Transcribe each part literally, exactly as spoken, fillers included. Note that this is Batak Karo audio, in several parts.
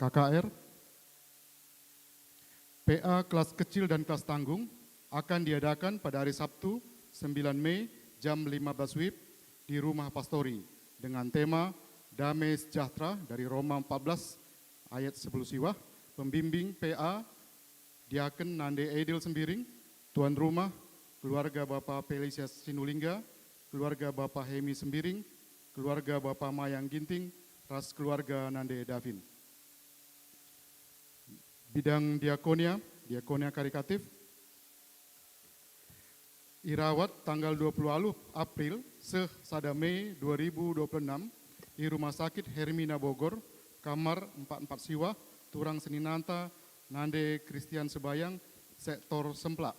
K K R. P A kelas kecil dan kelas tanggung akan diadakan pada hari Sabtu, sembilan Mei, jam lima belas wib di Rumah Pastori dengan tema Damai Sejahtera dari Roma empat belas ayat sepuluh siwah. Pembimbing P A, Diaken Nande Edil Sembiring, tuan rumah, keluarga Bapa Pelisias Sinulingga, keluarga Bapa Hemi Sembiring, keluarga Bapa Mayang Ginting, ras keluarga Nande Davin. Bidang diakonia, diakonia karitatif, irawat tanggal dua puluh waluh April seh sada Mei dua ribu dua puluh enam i Rumah Sakit Hermina Bogor, kamar empat empat siwah, turang seninanta Nande Christian Sebayang, sektor Semplak.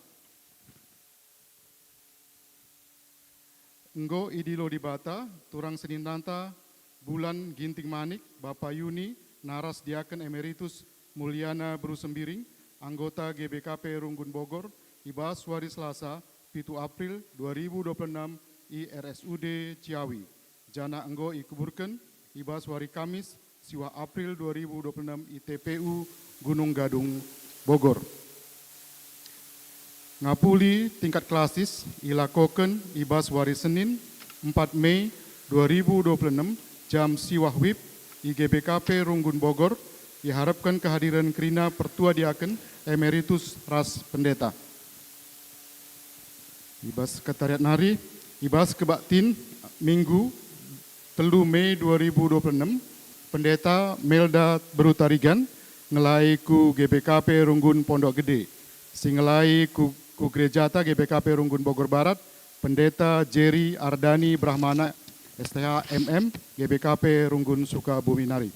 Enggo idilo Dibata, turang seninanta Bulan Ginting Manik, Bapa Yuni, naras Diaken Emeritus Muliana Beru Sembiring, anggota G B K P Runggun Bogor, i bas wari Selasa, pitu April dua ribu dua puluh enam, i R S U D Ciawi, janah enggo ikuburken i bas wari Kamis, siwah April dua ribu dua puluh enam, i T P U Gunung Gadung, Bogor. Ngapuli tingkat klasis ilakoken i bas wari Senin, empat Mei dua ribu dua puluh enam, jam siwah wib, i G B K P Runggun Bogor, iharapken kehadiren kerina pertua diaken, emeritus, ras pendeta. I bas sekretariat nari, i bas kebaktin Minggu, telu Mei dua ribu dua puluh enam, Pendeta Melda Beru Tarigan ngelai ku G B K P Runggun Pondok Gede, si ngelai ku, ku gerejata G B K P Runggun Bogor Barat, Pendeta Jerry Ardani Brahmana, S T H, M M, G B K P Runggun Sukabumi nari.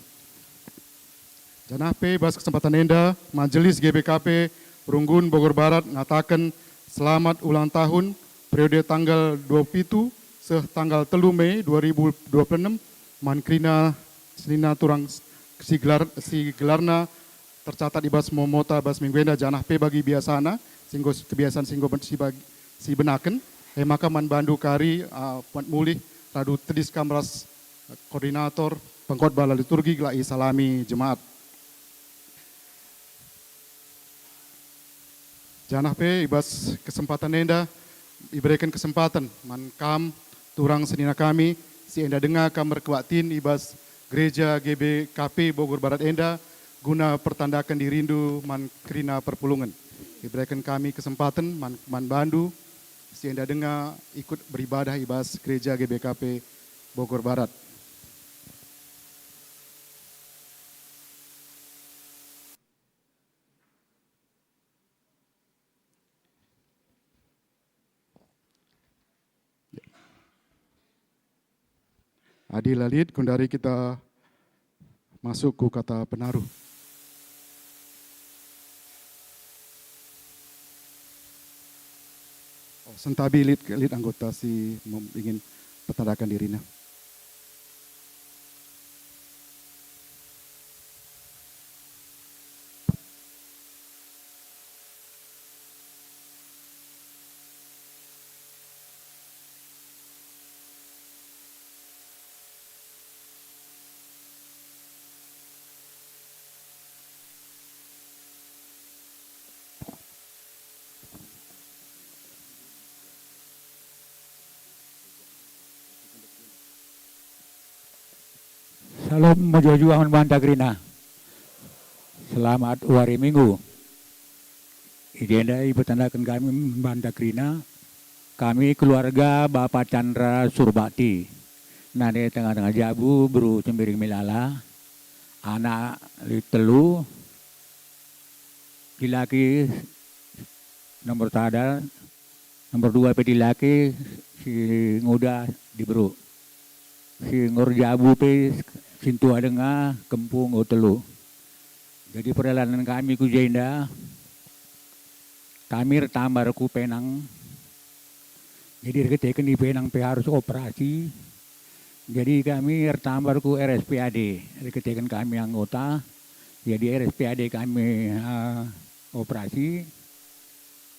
Janah pe bas kesempatan enda, Majelis G B K P Runggun Bogor Barat ngataken selamat ulang tahun periode tanggal dua pitu seh tanggal telu Mei dua ribu dua puluh enam man kerina senina turang s-, si gelar, si gelarna tercatat i bas momota bas minggu enda, janah pe bagi biasana, si enggo s-, kebiasaan si enggo ben-, si bag-, si benaken, e maka man bandu kari, ah, mat mulih radu tedis kam ras koordinator pengkhotbah la liturgi gelah isalami jemaat. Janah pe i bas kesempatan enda ibereken kesempatan man kam turang senina kami si enda denga kam erkebaktin i bas Gereja G B K P Bogor Barat enda guna pertandaken dirindu man kerina perpulungen. Ibereken kami kesempatan man, man bandu si enda denga ikut beribadah i bas Gereja G B K P Bogor Barat. Adi la lit, kundari kita masuk ku kata penaruh. Oh, sentabi lit, lit anggota si mem-, ingin pertandakan dirina. Salam mejuah-juah man banta kerina. Selamat wari Minggu. I jenda ipetandaken kami man banta kerina, kami keluarga Bapa Chandra Surbakti, nande tengah-tengah jabu beru Sembiring Milala, anak lit telu, dilaki nomor sada, nomor dua pe dilaki, si nguda diberu. Si enggo erjabu pe sintua denga, kempu enggo telu. Jadi perjalanan kami ku jenda, kami ertambar ku Penang. Jadi erkiteken i Penang pe harus operasi. Jadi kami ertambar ku R S P A D, erkiteken kami anggota. Jadi R S P A D kami, eh, operasi.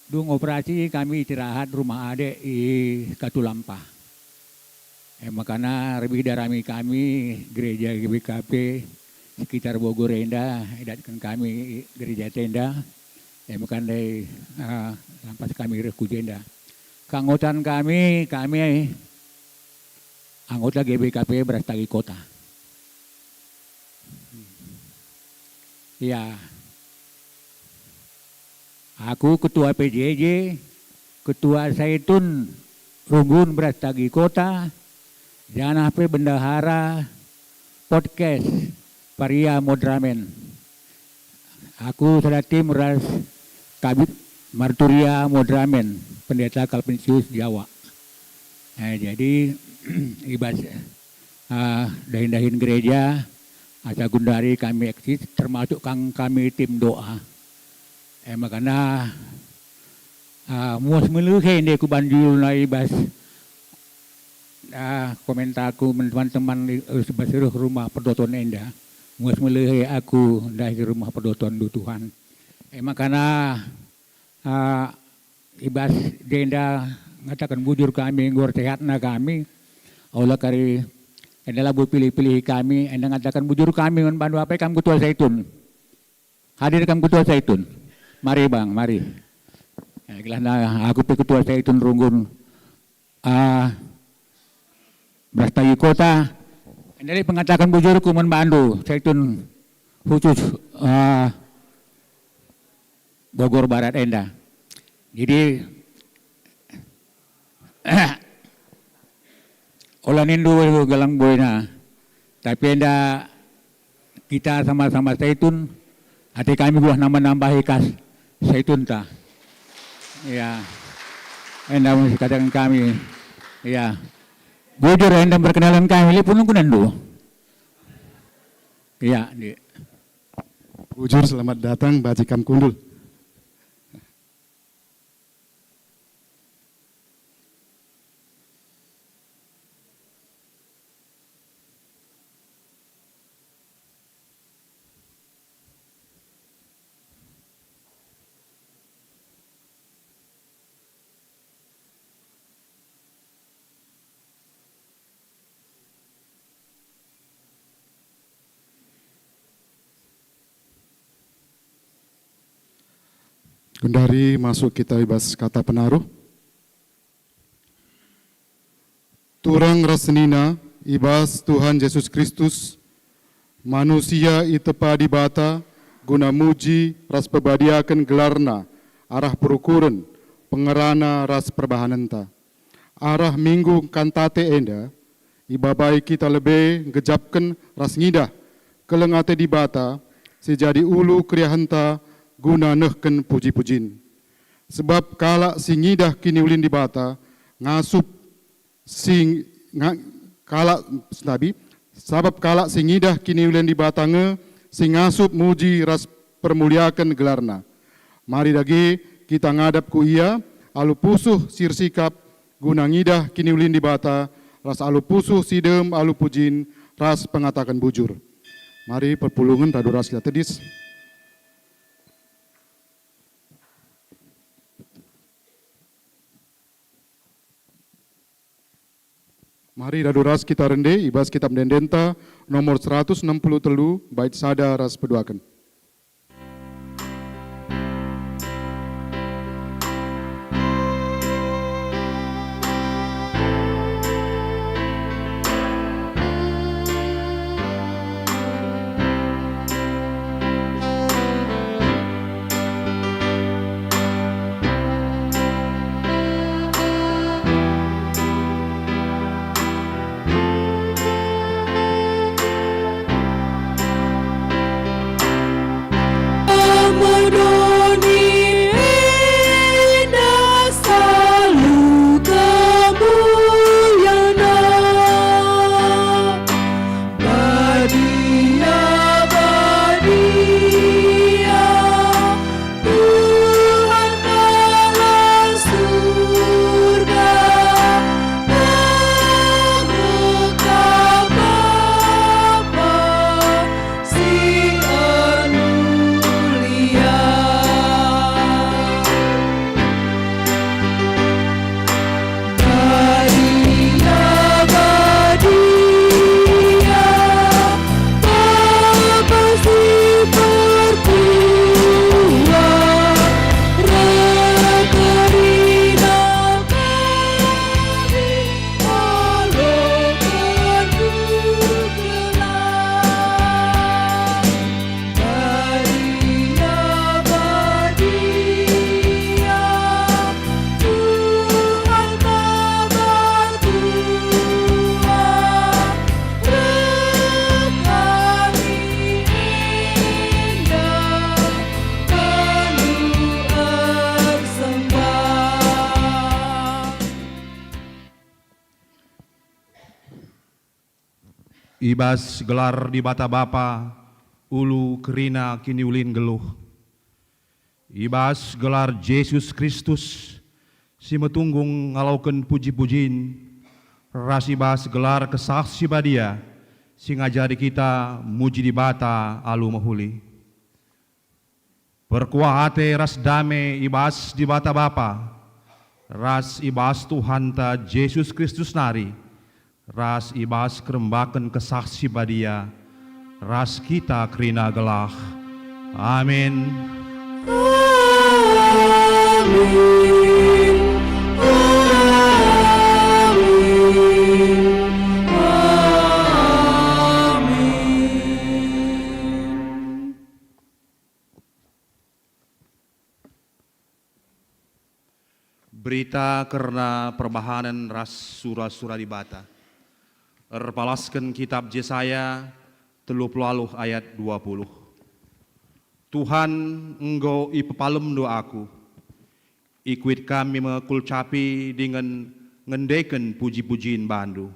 Dung operasi kami istirahat rumah adek i Katulampa. E makana erbidah rami kami gereja G B K P sekitar Bogor enda, idatken kami gereja tenda, e maka ndai, ah, lampas kami reh ku jenda. Keanggotaan kami, kami anggota G B K P Brastagi Kota. Ya. Aku ketua P J J, ketua Saitun, Runggun Brastagi Kota, janah pe bendahara podcast Paria Modramen. Aku sada tim ras Kabid Marturia Modramen, Pendeta Kalvinsius Jawa. Eh, jadi, i bas, ah, dahin-dahin gereja, asa gundari kami eksis, termasuk kang kami tim doa. Eh, makana, ah, muas melehe ndai ku banjulna i bas, ah, komentarku man teman-teman i, i bas reh rumah perdoton enda. Muas melehe aku ndahi rumah perdoton, du Tuhan. Eh, makana, ah, i bas jenda ngataken bujur kami, enggo ersehatna kami. Ola kari enda labo pilih-pilih kami, enda ngataken bujur kami man bandu. Apai kam ketua Saitun? Hadir kam ketua Saitun? Mari bang, mari. Eh, gelahna aku pe ketua Saitun Runggun, ah, Brastagi Kota. Enda lit pengataken bujurku man bandu, Saitun khusus, ah, Bogor Barat enda. Jadi, ola nindu galang buena, tapi enda kita sama-sama Saitun, ate kami buah nambah-nambahi kas Saitunta. Ya, enda mun sikataken kami. Ya, bujur enda perkenalan kami, lit punungkunandu. Ya, di. Bujur, selamat datang, banci kam kundul. Gundari masuk kita i bas kata penaruh. Turang ras senina i bas Tuhan Jesus Kristus, manusia itepa Dibata guna muji ras pebadiaken gelarNa arah perukuren, pengerana ras perbahanenta. Arah Minggu Kantate enda, ibabai kita lebe nggejapken ras ngidah keleng ate Dibata si jadi ulu keriahenta guna nehken puji-pujin. Sebab kalak si ngidah kiniulin Dibata ngasup si nga-, kalak, sentabi, sabap kalak si ngidah kiniulin Dibata nge si ngasup muji ras permuliaken gelarNa. Mari dage kita ngadap ku Ia alu pusuh si ersikap guna ngidah kiniulin Dibata ras alu pusuh si dem alu pujin ras pengataken bujur. Mari perpulungen radu ras kita tedis. Mari radu ras kita rende i bas Kitab Ende-endenta nomor seratus enam puluh telu, bait sada ras peduaken. Badia, badia, Tuhan dalam surga, Engkau Bapa si ermulia. I bas gelar Dibata Bapa, ulu kerina kiniulin geluh. I bas gelar Jesus Kristus, si metunggung ngaloken puji-pujin, ras i bas gelar Kesah Si Badia, si ngajari kita muji Dibata alu mehuli. Perkuah ate ras dame i bas Dibata Bapa, ras i bas Tuhanta Jesus Kristus nari, ras i bas kerembaken Kesah Si Badia, ras kita kerina gelah. Amin. Amin. Amin. Amin. Berita kerna perbahanen ras sura-sura Dibata. Erpalasken kitab Jesaya telu puluh waluh ayat dua puluh. Tuhan, enggo ipepalemNdu aku. Ikuit kami me kulcapi dingen ngendeken puji-pujin bandu.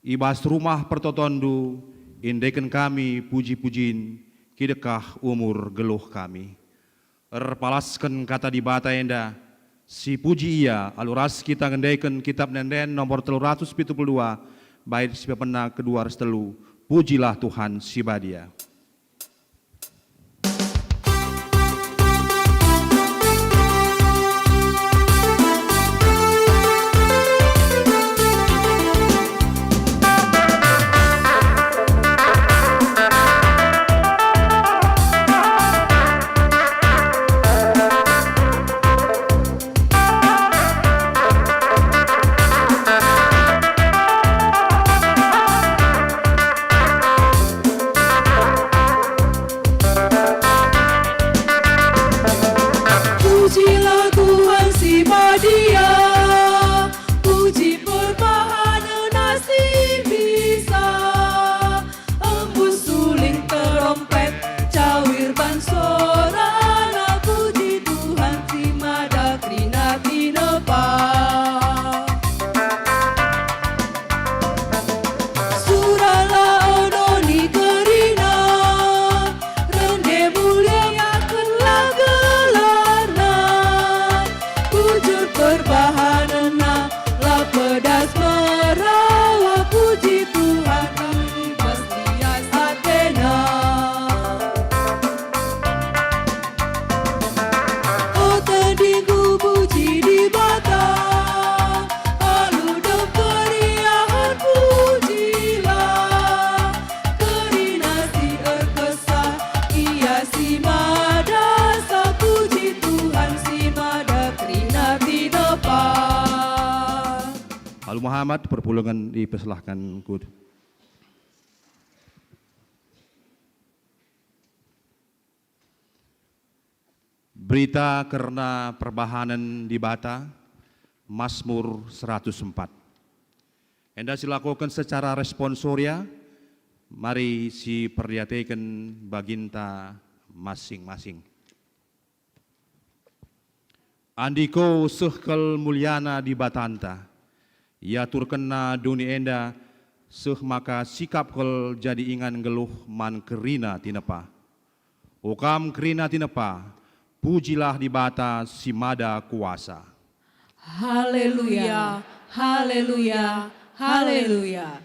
I bas rumah pertotonNdu, indeken kami puji-pujin, kidekah umur geluh kami. Erpalasken kata Dibata enda, sipuji Ia alu ras kita ngendeken Kitab Ende-enden nomor telu ratus pitu puluh dua, bait si pepena kedua ras telu. Pujilah Tuhan si Badia. Pujilah Tuhan si Badia, puji perbahanen si bisa. Embus suling terompet, cawir ban sorana, puji Tuhan si mada kerina tinepa. Suralah ono ni kerina, rende muliakenlah gelarna. Bujur perbahanenna, la pedas merawa, puji Tuhan i bas lias atena. O tendingku, puji Dibata, alu dem keriahen pujilah. Kerina si erkesah, Ia si mada sah, puji Tuhan si mada kerina tinepa. Alu Muhammad, perpulungen dipersilahkan ku. Berita kerna perbahanen Dibata, Masmur seratus empat. Enda silakoken secara responsoria, mari siperdiateken baginta masing-masing. Andiko seh kal muliana Dibatanta, iaturkenNa doni enda seh maka sikap kal jadi ingan nggeluh man kerina tinepa. O kam kerina tinepa, pujilah Dibata si mada kuasa. Haleluya, haleluya, haleluya.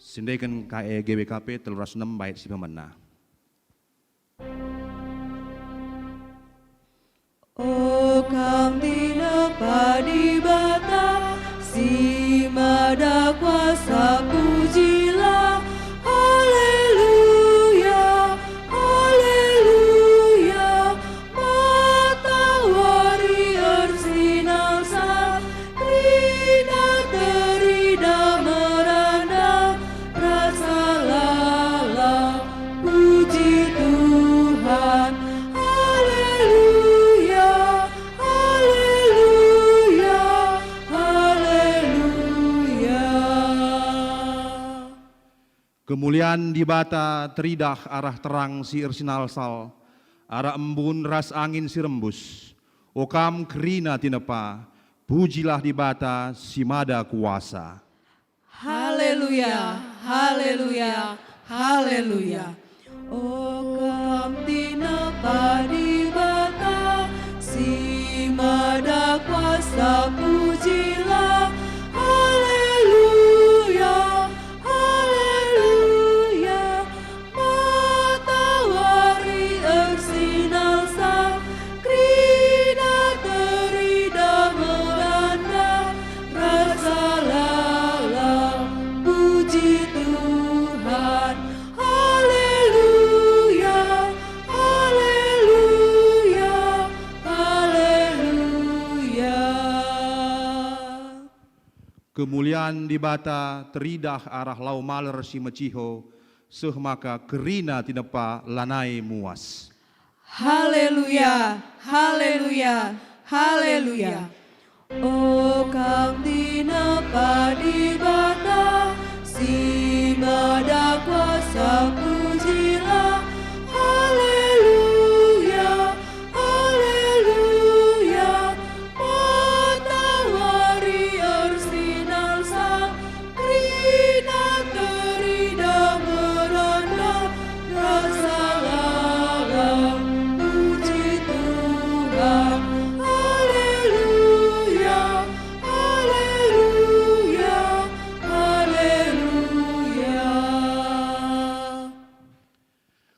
Sendeken K E G B K P telu ras enem bait si pemena. O kam tinepa Dibata, si mada kuasa, pujilah. Haleluya, haleluya. Matawari ersinar seh, kerina terida merana, rasa lalap puji Tuhan. Haleluya, haleluya, haleluya. Kemulian Dibata teridah arah terang si ersinalsal, arah embun ras angin si rembus. O kam kerina tinepa, Pujilah Dibata si mada kuasa. Haleluya, haleluya, haleluya. O kam tinepa Dibata si mada kuasa, pujilah. Haleluya, haleluya. Matawari ersinalsal, kerina teridah merandal, rasa lalap puji Tuhan. Haleluya, haleluya, haleluya. Kemulian Dibata teridah arah lau maler si meciho, seh maka kerina tinepa lanai muas. Haleluya, haleluya, haleluya. O kam tinepa Dibata si mada kuasa, pujilah. Haleluya, haleluya. Matawari ersinalsal, kerina teridah merandal, rasa lalap puji Tuhan. Haleluya, haleluya, haleluya.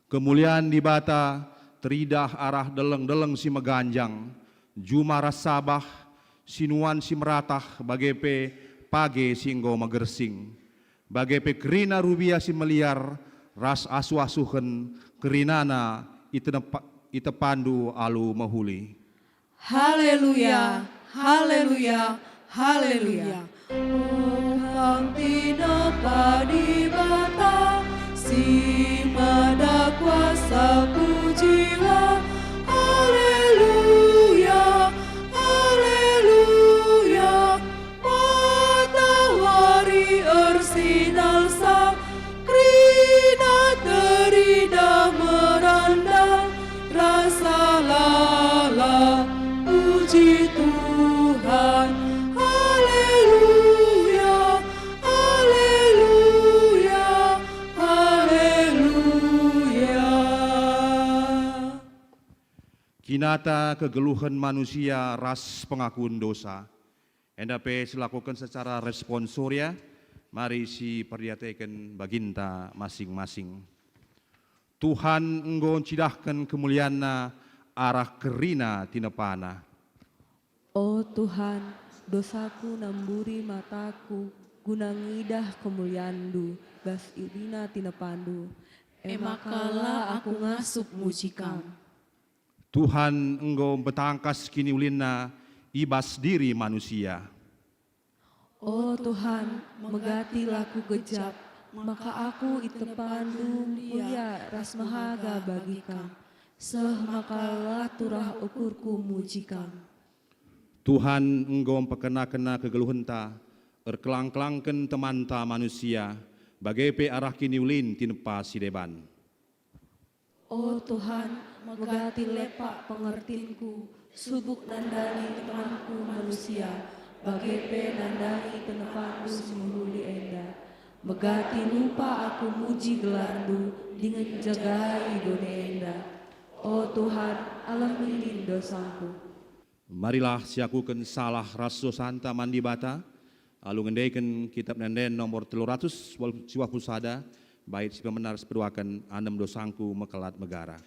Kemulian Dibata teridah arah deleng-deleng si meganjang, juma ras sabah, sinuan si meratah, bage pe page si enggo megersing, bage pe kerina rubia si meliar ras asuh-asuhen kerinana itenepa-, itepandu alu mehuli. Haleluya, haleluya, haleluya. O kam tinepa Dibata si mada kuasa, pujilah. Haleluya, haleluya. Matawari ersinalsal, kerina teridah merandal, rasa lalap puji Tuhan. Haleluya, haleluya, haleluya. Kinata kegeluhen manusia ras pengakun dosa. Enda pe silakuken secara responsoria, mari siperdiateken baginta masing-masing. Tuhan enggo ncidahken kemulianNa arah kerina tinepaNa. O Tuhan, dosaku namburi mataku guna ngidah kemulianNdu bas kerina tinepaNdu. E maka la aku ngasup muji Kam. Tuhan enggo mpetangkas kiniulinNa i bas diri manusia. O Tuhan, megati la kugejap, maka aku itepandu mulia ras mehaga bagi Kam, seh maka la turah ukurku muji Kam. Tuhan enggo mpekena-kena kegeluhenta, erkelang-kelangken temanta manusia, bage pe arah kiniulin tinepa si deban. O Tuhan, megati lepak pengertinku, subuk nandangi temanku manusia, bage pe nandangi tinepandu si mehuli enda. Megati nupa aku muji gelarndu dingen njagai doni enda. O Tuhan, alemi min dosangku. Marilah siakuken salah ras dosanta man Dibata, alu ngendeken Kitap Ende-enden nomor telu ratus waluh puluh sada, bait si pembenar si peduaken, Anem Dosangku Mekelat Megara.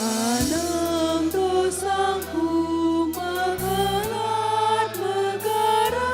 Anem dosangku mekelat megara,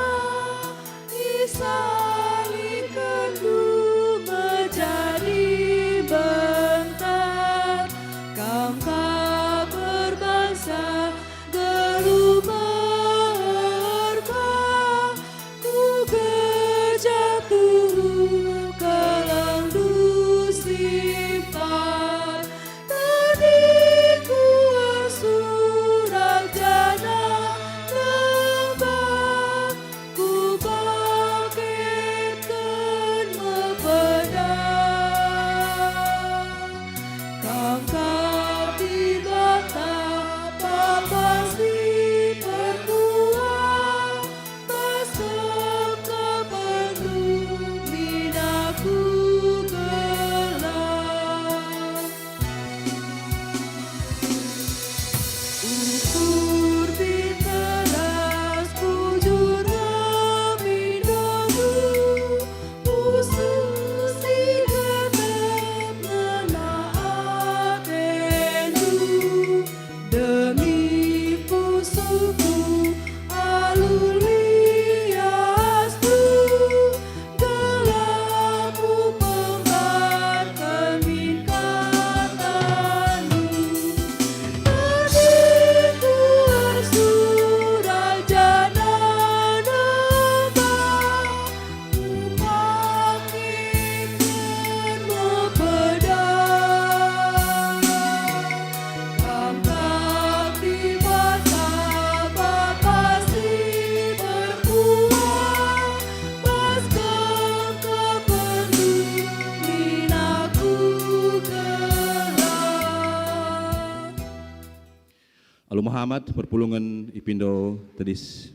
Alu Muhammad, perpulungen ipindo tedis.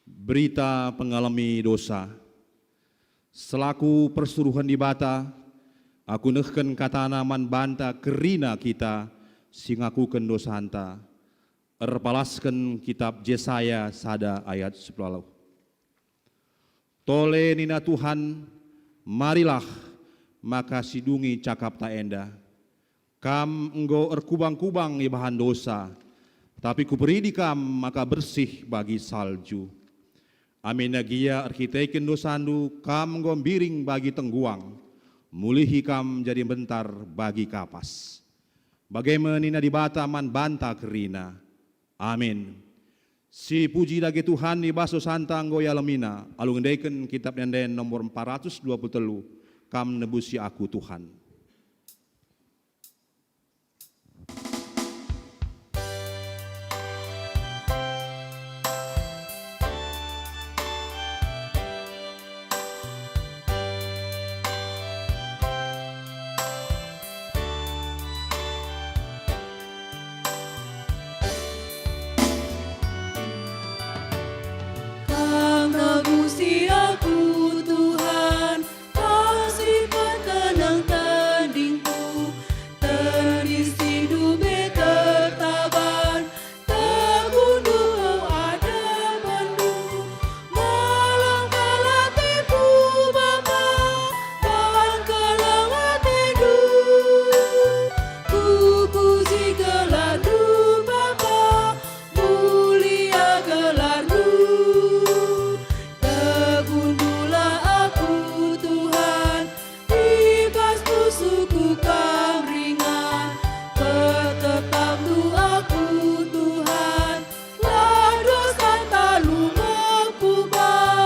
Berita pengalemi dosa. Selaku persuruhen Dibata, aku nehken katana man banta kerina kita si ngakuken dosanta. Erpalasken kitab Jesaya sada ayat sepuluh. Tole nina Tuhan, "Marilah, maka sidungi cakapta enda. Kam enggo erkubang-kubang ibahan dosa, tapi Kuperidi kam maka bersih bagi salju. Aminna gia erkiteken dosandu kam enggo mbiring bagi tengguang, mulihi kam jadi mbentar bagi kapas." Bage me nina Dibata man banta kerina. Amin. Sipuji dage Tuhan, i bas dosanta enggo ialemiNa, alu ngendeken kitab Ende-enden nomor empat ratus dua puluh telu, "Kam nebusi aku, Tuhan." Kam nebusi aku, Tuhan, Kam si peteneng tendingku, tendis si ndube tertaban, Tegundul ku adepenNdu, melangkahlah teku Bapa, ban keleng ateNdu. Kupuji gelarNdu Bapa, mulia gelarNdu. Tegundullah aku Tuhan, i bas pusuhku Kam ringan, petetapNdu aku, Tuhan, la dosa talu mekuban.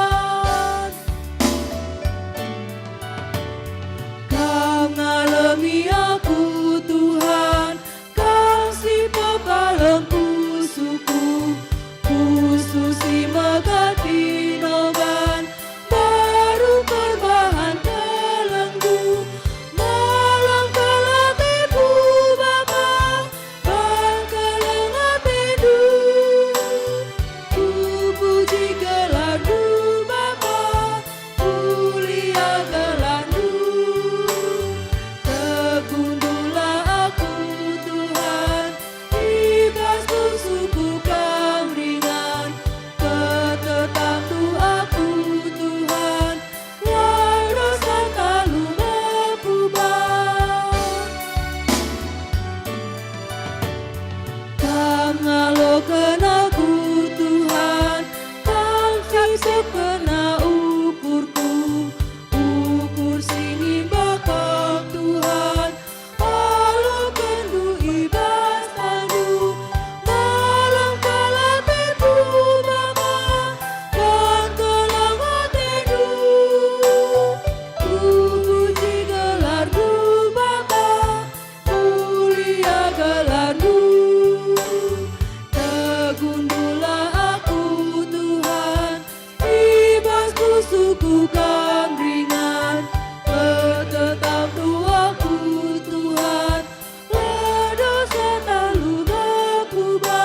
Kam ngalemi aku, Tuhan, Kam si pepalem pusuhku, pusuh si megati noban, mbaru perbahan kelengNdu, melangkahlah teku Bapa, ban keleng ateNdu. Kupuji gelarNdu Bapa, mulia gelarNdu. Tegundullah aku, Tuhan, i bas pusuhku Kam ringan. Petetapndu aku, Tuhan, la dosa talu mekuban. Kam ngaloken aku, Tuhan, Kam sisipken ukurku, ukur si nimbak Kam, Tuhan, alokenndu i bas tandu. Melangkahlah teku Bapa, dan keleng atendu. Kupuji gelarNdu Bapa, mulia gelarNdu. Tegundullah aku, Tuhan, i bas pusuhku Kam ringan. Petetapndu aku, Tuhan, la dosa talu mekuban.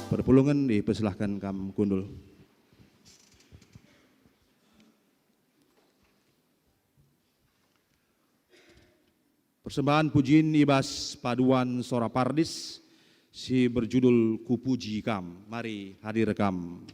Perpulungen dipersilahkan kam kundul. Persembahen pujin i bas paduan sora pardis si berjudul Kupuji Kam. Mari hadir kam.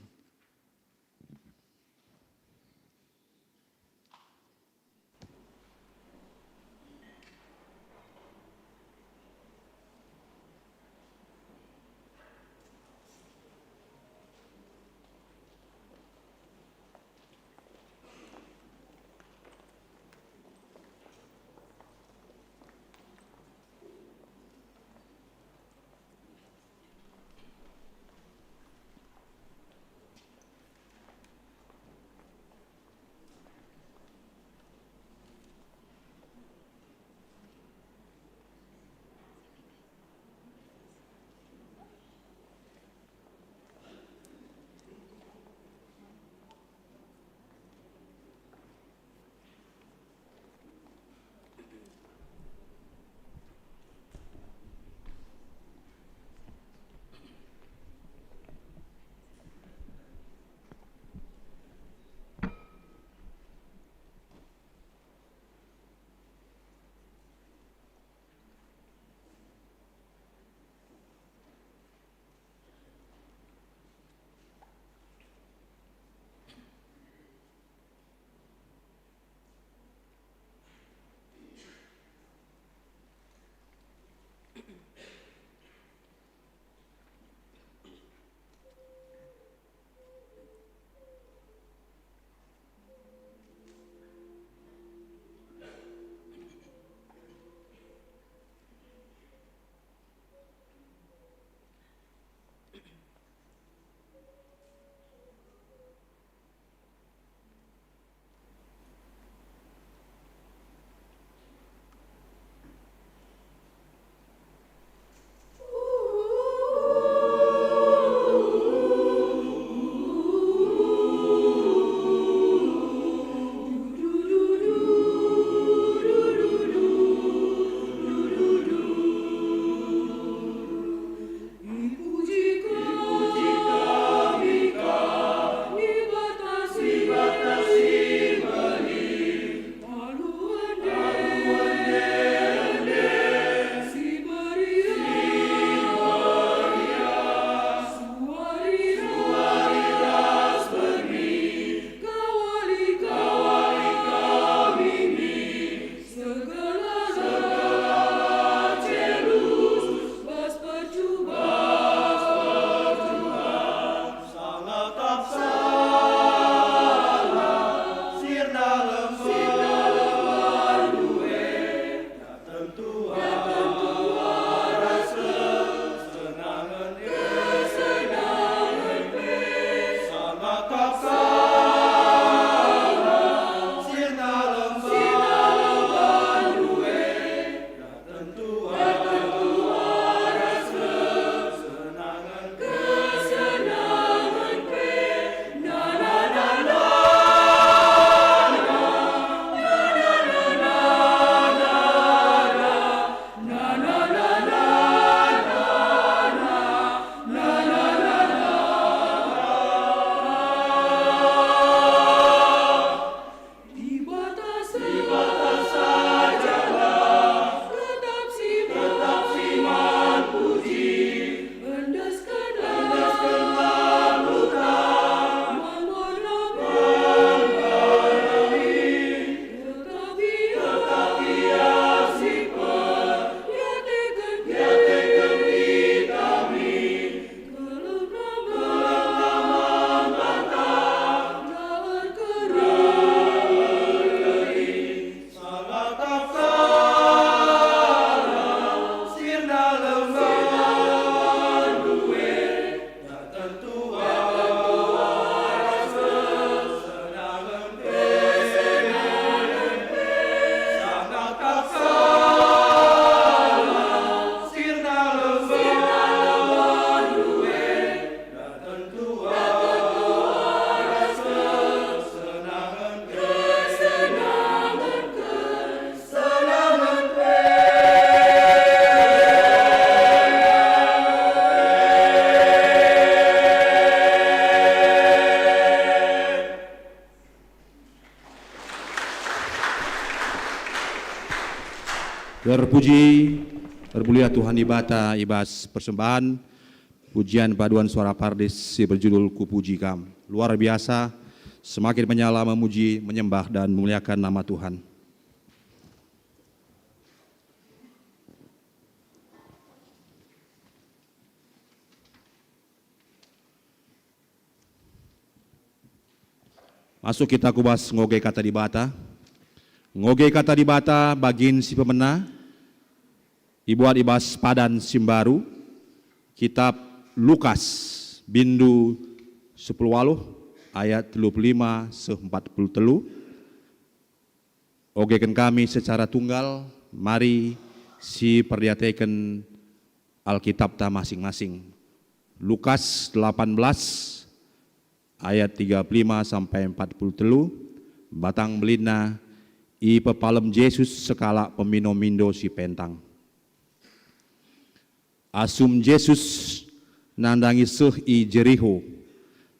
Terpuji, termulia Tuhan Dibata i bas persembahan pujian paduan suara pardis si berjudul Kupuji Kam. Luar biasa, semakin menyala memuji, menyembah, dan memuliakan nama Tuhan. Masuk kita ku bas ngoge Kata Dibata. Ngoge Kata Dibata bagin si pemena, ibuat i bas padan si mbaru, Kitap Lukas, bindu sepuluh waluh, ayat telu puluh lima seh empat puluh telu. Ogeken kami secara tunggal, mari siperdiateken Alkitapta masing-masing. Lukas delapan belas ayat tiga puluh lima sampai empat puluh telu, batang belinna, ipepalem Jesus sekalak pemindo-mindo si pentang. Asum Jesus nandangi seh i Jeriho,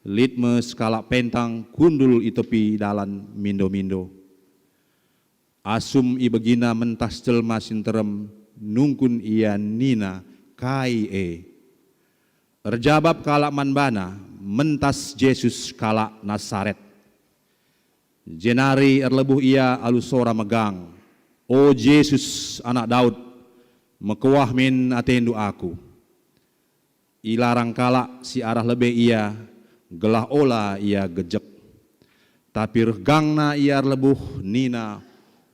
lit me sekalak pentang kundul i tepi dalan mindo-mindo. Asum ibegina mentas jelma si nterem, nungkun ia nina, "Kai e?" Erjabap kalak man bana, "Mentas Jesus kalak Nasaret." Jenari erlebuh ia alu sora megang, "O Jesus, Anak Daud, mekuah min atendu aku." Ilarang kalak si arah lebe ia, gelah ola ia gejek. Tapi reh gangna ia erlebuh nina,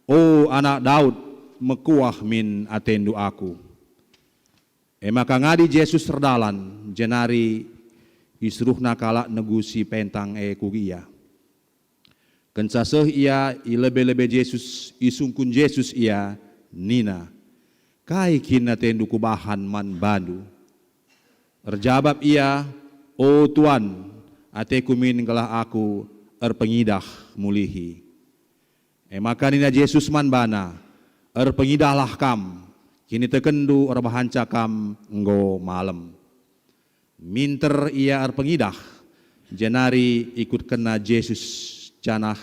"O Anak Daud, mekuah min atendu aku." E maka ngadi Jesus erdalan, jenari isuruhna kalak negu si pentang e ku ia. Kenca seh ia i lebe-lebe Jesus, isungkun Jesus ia, nina, "Kai kin atendu kubahan man bandu?" Erjabap ia, "O Tuan, ateku min gelah aku erpengidah mulihi." E maka nina Jesus man bana, "Erpengidahlah kam, kinitekenndu erbahanca kam enggo malem." Minter ia erpengidah, jenari ikutkenna Jesus, janah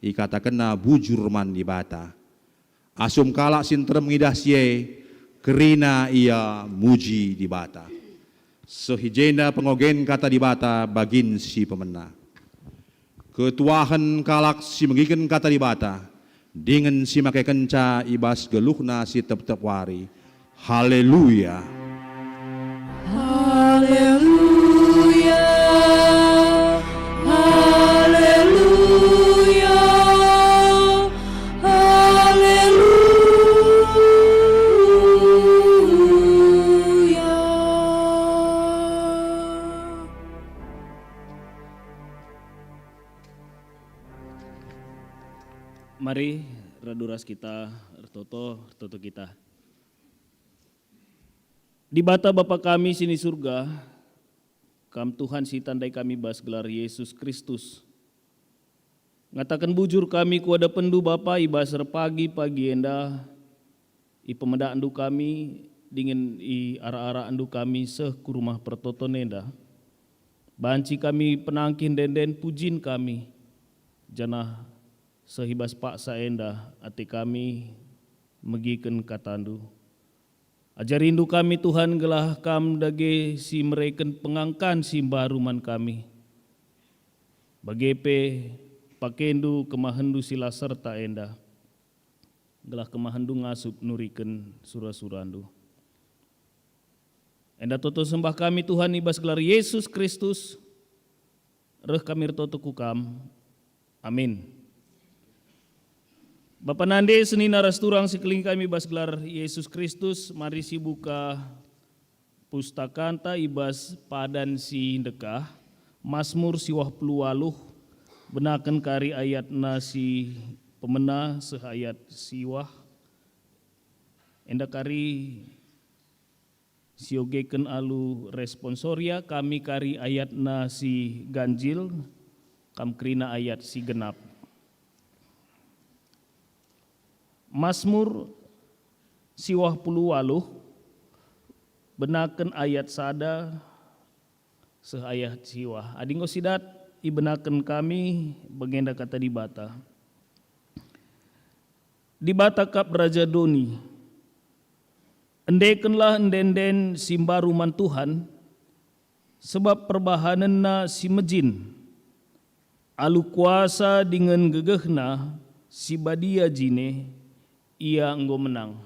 ikatakenna bujur man Dibata. Asum kalak si nterem ngidah si e, kerina ia muji Dibata. Seh i jenda pengogen Kata Dibata bagin si pemena. Ketuahen kalak si megiken Kata Dibata, dingen si makekenca i bas geluhna si tep-tep wari. Haleluya! Haleluya! Haleluya! Haleluya! Mari, radu ras kita ertoto, ertoto kita. Dibata Bapa kami si ni Surga, Kam Tuhan si tandai kami bas gelar Yesus Kristus. Ngataken bujur kami ku adapenNdu Bapa i bas erpagi-pagi enda, ipemedahndu kami, dingen i arak-arakndu kami seh ku rumah pertoton enda. Banci kami penangkih ende-enden pujin kami, janah seh i bas paksa enda ate kami megiken katandu. Ajarindu kami, Tuhan, gelah Kam dage si mereken pengangkan si mbaru man kami. Bage pe pakendu kemahendu si la serta enda, gelah kemahendu ngasup nuriken sura-surandu. Enda toto sembah kami, Tuhan, i bas gelar Yesus Kristus, reh kami ertoto ku Kam. Amin. Bapa nande, senina ras turang si kekelengi kami bas gelar Yesus Kristus, mari sibuka pustakanta i bas padan si ndekah, Masmur siwah puluh waluh, benaken kari ayatna si pemena seh ayat siwah. Enda kari siogeken alu responsoria, kami kari ayatna si ganjil, kam kerina ayat si genap. Masmur siwah puluh waluh, benaken ayat sada seh ayat siwah. Adi enggo sidat ibenaken kami, bagenda kata Dibata. Dibata kap Raja doni, Endekenlah ende-enden si mbaru man Tuhan, sebab perbahanenNa si mejin. Alu kuasa dingen gegehNa si badia jine, Ia enggo menang.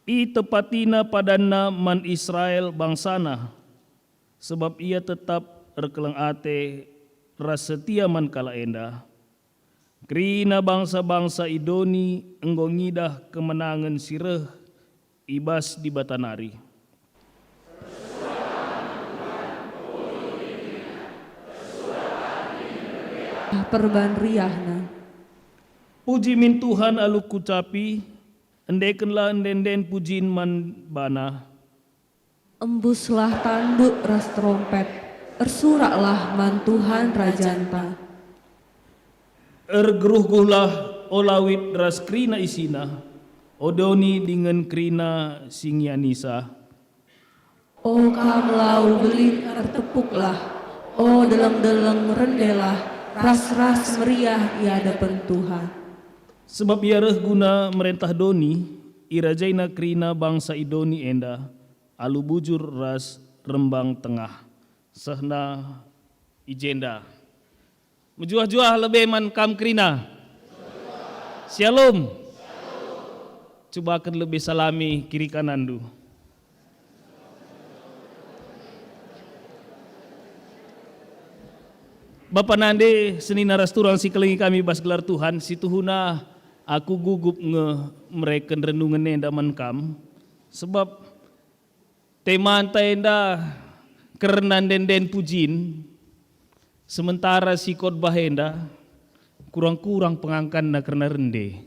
ItepatiNa padanNa man Israel bangsaNa, sebab Ia tetap erkeleng ate ras setia man kalak enda. Kerina bangsa-bangsa i doni enggo ngidah kemenangen si reh i bas Dibata nari. Perban riahna. Puji min Tuhan alu kucapi, endekenlah ende-enden pujin man baNa. Embuslah tanduk ras terompet, ersuraklah man Tuhan Rajanta. Ergeruhguhlah, o lawit ras kerina isina, o doni dingen kerina si ngianisa. O kam lau belin, ertepuklah, o deleng-deleng, rendelah, ras-ras meriah i adepen Tuhan. Sebab Ia reh guna merentah doni, irajaina kerina bangsa i doni enda alu bujur ras rembang tengah. Sehna i jenda. Mejuah-juah lebe man kam kerina. Syalom. Cubaken lebe salami kiri kananndu. Bapa nande, senina ras turang si kelengi kami bas gelar Tuhan, si tuhuna aku gugup nge mereken renungen enda man kam, sebab temanta enda kerna ende-enden pujin, sementara si khotbah enda kurang-kurang pengangkanna kerna rende.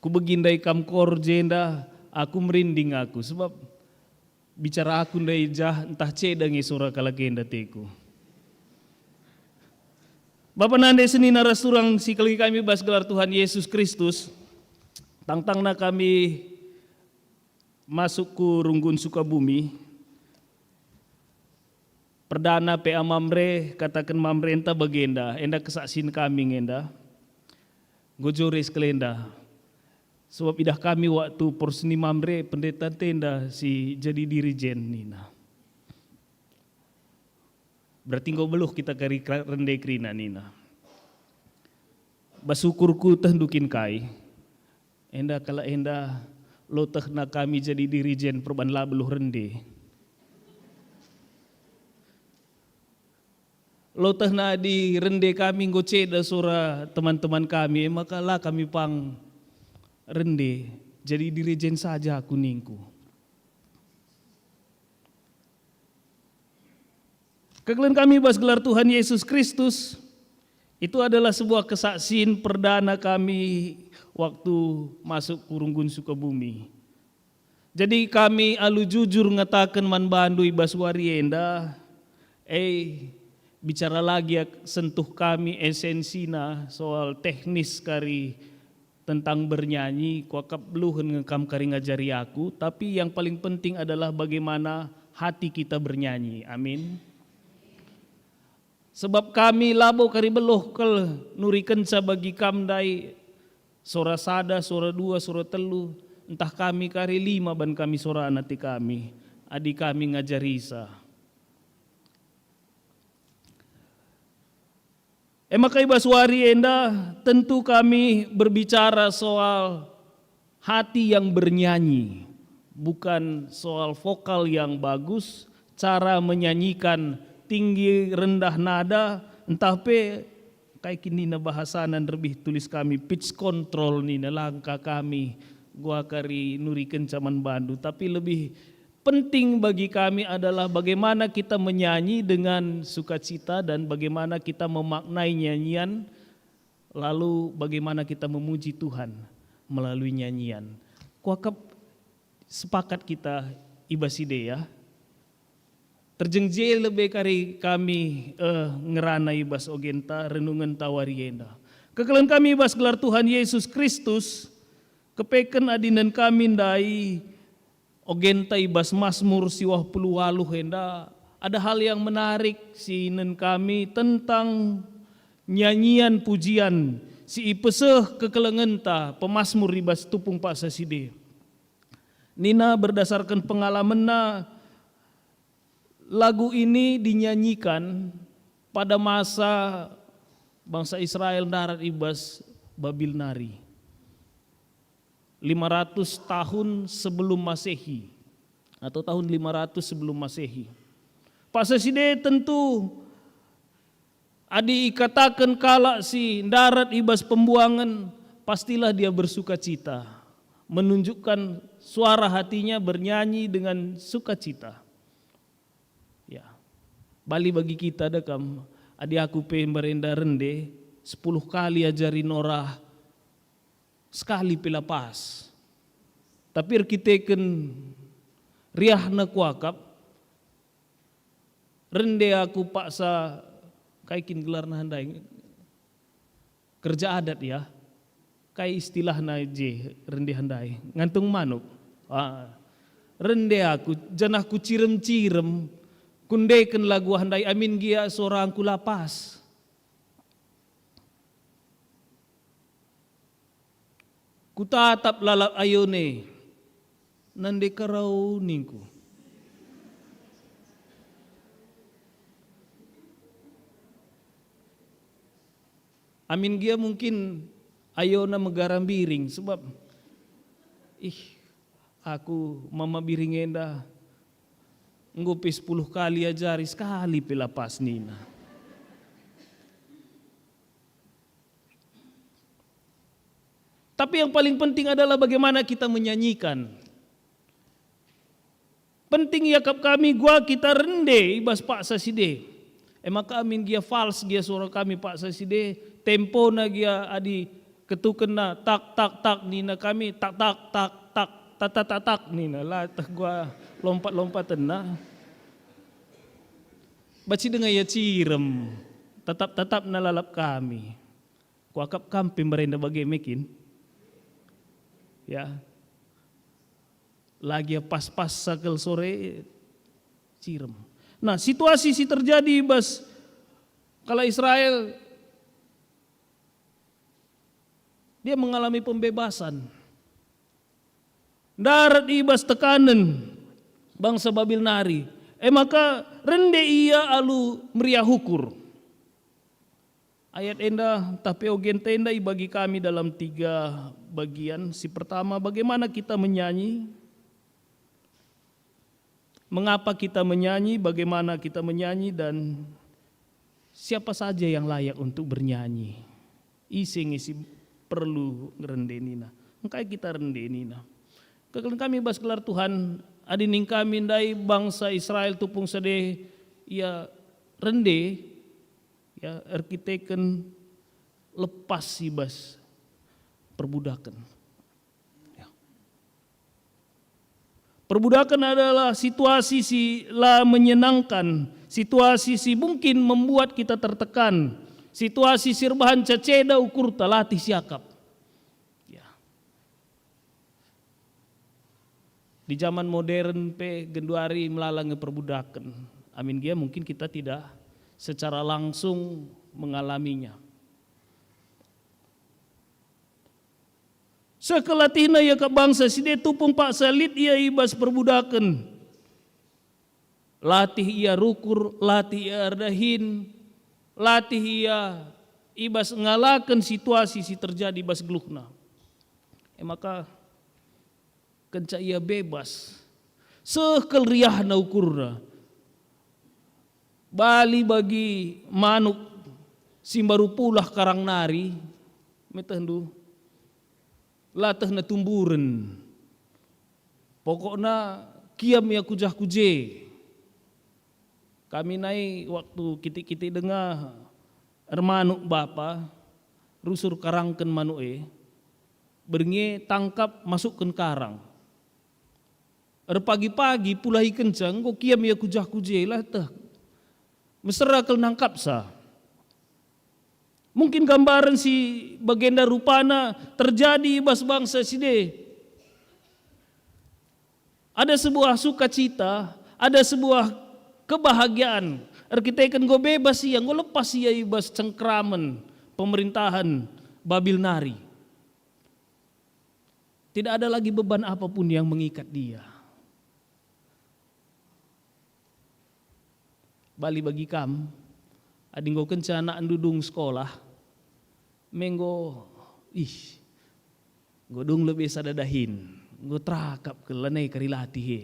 Kubegi ndai kam kor jenda, aku merinding aku, sebab bicara aku ndai jah ntah ceda nge sora kalak enda teku. Bapa nande, senina ras turang si kelengi kami bas gelar Tuhan Yesus Kristus, tangtangna kami masuk ku runggun Sukabumi. Perdana P A Mamre, kataken Mamre enta bagenda, enda kesaksin kami ngenda. Enggo jore sekalenda. Sebab idah kami waktu porseni Mamre, pendeta ntenda si jadi dirijen nina. Berarti enggo beluh kita kari kera-, rende kerina nina. Bas ukurku tehndu kin kai? Enda kalak enda lotehna kami jadi dirijen perban la beluh rende. Lotehna adi rende kami enggo ceda sora teman-teman kami, e maka la kami pang rende, jadi dirijen saja aku ningku. Kekelen kami bas gelar Tuhan Yesus Kristus, itu adalah sebuah kesaksin perdana kami waktu masuk ku runggun Sukabumi. Jadi kami alu jujur ngataken man bandu i bas wari enda, eh, bicara lagi ak-, sentuh kami esensina soal teknis kari tentang bernyanyi, kuakap beluhen nge kam kari ngajari aku, tapi yang paling penting adalah bagaimana hati kita bernyanyi. Amin. Sebab kami labo kari beluh kal nurikenca bagi kam ndai, sora sada, sora dua, sora telu, ntah kami kari lima ban kami sorana ate kami, adi kami ngajarisa. E maka i bas wari enda tentu kami berbicara soal hati yang bernyanyi, bukan soal vokal yang bagus, cara menyanyikan tinggi rendah nada, ntah pe kai kin nina bahasana nderbih tulis kami, pitch control nina, langka kami, gua kari nurikenca man bandu, tapi lebih penting bagi kami adalah bagaimana kita menyanyi dengan sukacita dan bagaimana kita memaknai nyanyian, lalu bagaimana kita memuji Tuhan melalui nyanyian. Kuakap sepakat kita i bas ide ya. Terjeng je lebe kari kami, eh, ngerana i bas ogenta renungenta wari enda. Kekelen kami i bas gelar Tuhan Yesus Kristus, kepeken adinen kami ndai Ogenta i bas Masmur siwah puluh waluh enda, ada hal yang menarik si inen kami tentang nyanyian pujian si ipeseh kekelengenta pemasmur i bas tupung paksa side. Nina berdasarkan pengalamenna, lagu ini dinyanyikan pada masa bangsa Israel ndarat i bas Babil nari, lima ratus tahun sebelum Masehi, atau tahun lima ratus sebelum Masehi. Paksa side tentu, adi ikataken kalak si ndarat i bas pembuangen, pastilah dia bersukacita, menunjukkan suara hatinya bernyanyi dengan sukacita. Ya. Bali bagi kita da kam, adi aku pe mbarenda rende, sepuluh kali ajari norah, sekali pe la pas. Tapi erkiteken riahna kuakap, rende aku paksa, kai kin gelarna handai? Kerja adat, ya. Kai istilahna je rende handai? Ngantung manuk. Ah. Rende aku, janah kucirem-cirem, kundeken lagu handai, amin gia sorangku la pas. Kutatap lalap ayone, nande karau ningku. Amin gia mungkin ayona megara mbiring, sebab, ih, aku mama biring enda enggo pe sepuluh kali ajari, sekali pe la pas nina. Tapi yang paling penting adalah bagaimana kita menyanyikan. Penting iakap kami gua kita rende i bas paksa side. E maka amin gia fals gia suara kami paksa side, tempona gia adi ketukenna tak, tak, tak nina kami, tak, tak, tak, tak, tak, tak, tak, tak nina, la teh gua lompat-lompatenna. Baci denga ia cirem, tatap-tatapna lalap kami. Kuakap kam pe mbarenda bage me kin? Ya. Lagi pas-pas sakel sore cirem. Nah, situasi si terjadi bas kalak Israel, dia mengalami pembebasan. Ndarat i bas tekanen bangsa Babil nari. E maka rende ia alu meriah ukur. Ayat enda, ntah pe ogenta enda ibagi kami dalam tiga bagian. Si pertama, bagaimana kita menyanyi? Mengapa kita menyanyi? Bagaimana kita menyanyi? Dan siapa saja yang layak untuk bernyanyi? Ise nge si perlu ngerende nina? Engkai kita rende nina? Kekelen kami bas gelar Tuhan, adi ning kami ndai bangsa Israel tupung sade ia rende, ya, erkiteken lepas i bas perbudaken. Ya. Perbudaken adalah situasi si la menyenangkan, situasi si mungkin membuat kita tertekan, situasi si erbahanca ceda ukurta, latih siakap. Ya. Di zaman modern pe genduari melala nge perbudaken. Amin gia mungkin kita tidak secara langsung mengalaminya. Seh kel latihna iakap bangsa side tupung paksa lit ia i bas perbudaken. Latih ia rukur, latih ia erdahin, latih ia i bas ngalaken situasi si terjadi i bas geluhna. E maka kenca ia bebas, seh kel riahna ukurna. Bali bagi manuk si mbaru pulah karang nari, metehndu, la tehna tumburen. Pokokna kiam ia ku jah ku je. Kami nai waktu kitik-kitik denga ermanuk bapa, rusur karangken manuk e, berngi e tangkap masukken karang. Erpagi-pagi pulahikenca enggo kiam ia ku jah ku je, la teh. Mesera kal nangkapsa. Mungkin gambaren si bagenda rupana terjadi i bas bangsa side. Ada sebuah sukacita, ada sebuah kebahagiaan. Erkiteken enggo bebas ia, enggo lepas ia i bas cengkramen pemerintahan Babil nari. Tidak ada lagi beban apapun yang mengikat dia. Bali bagi kam, adi enggo kenca anakndu dung sekolah, me enggo, ih, enggo dung lebe sada dahin, enggo terakap kal lanai kari latih e.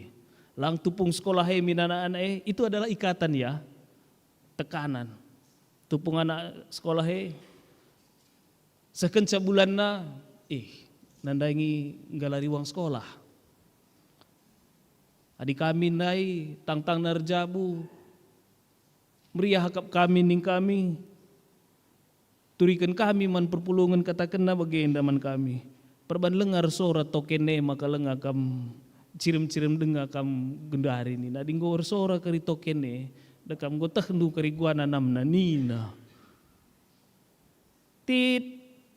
Lang tupung sekolah e min anak-anak e, itu adalah ikatan ya, tekanan. Tupung anak sekolah e, seh kenca bulanna, ih, nandangi nggalari uang sekolah. Adi kami ndai tangtangna erjabu, meriah akap kami ning kami, turiken kami man perpulungen, katakenna bagenda man kami, perban langa ersora token e maka langa kam cirem-cirem denga kam gendari nina. Adi enggo ersora kari token e, da kam enggo tehndu kari gua nanamna nina. Tit,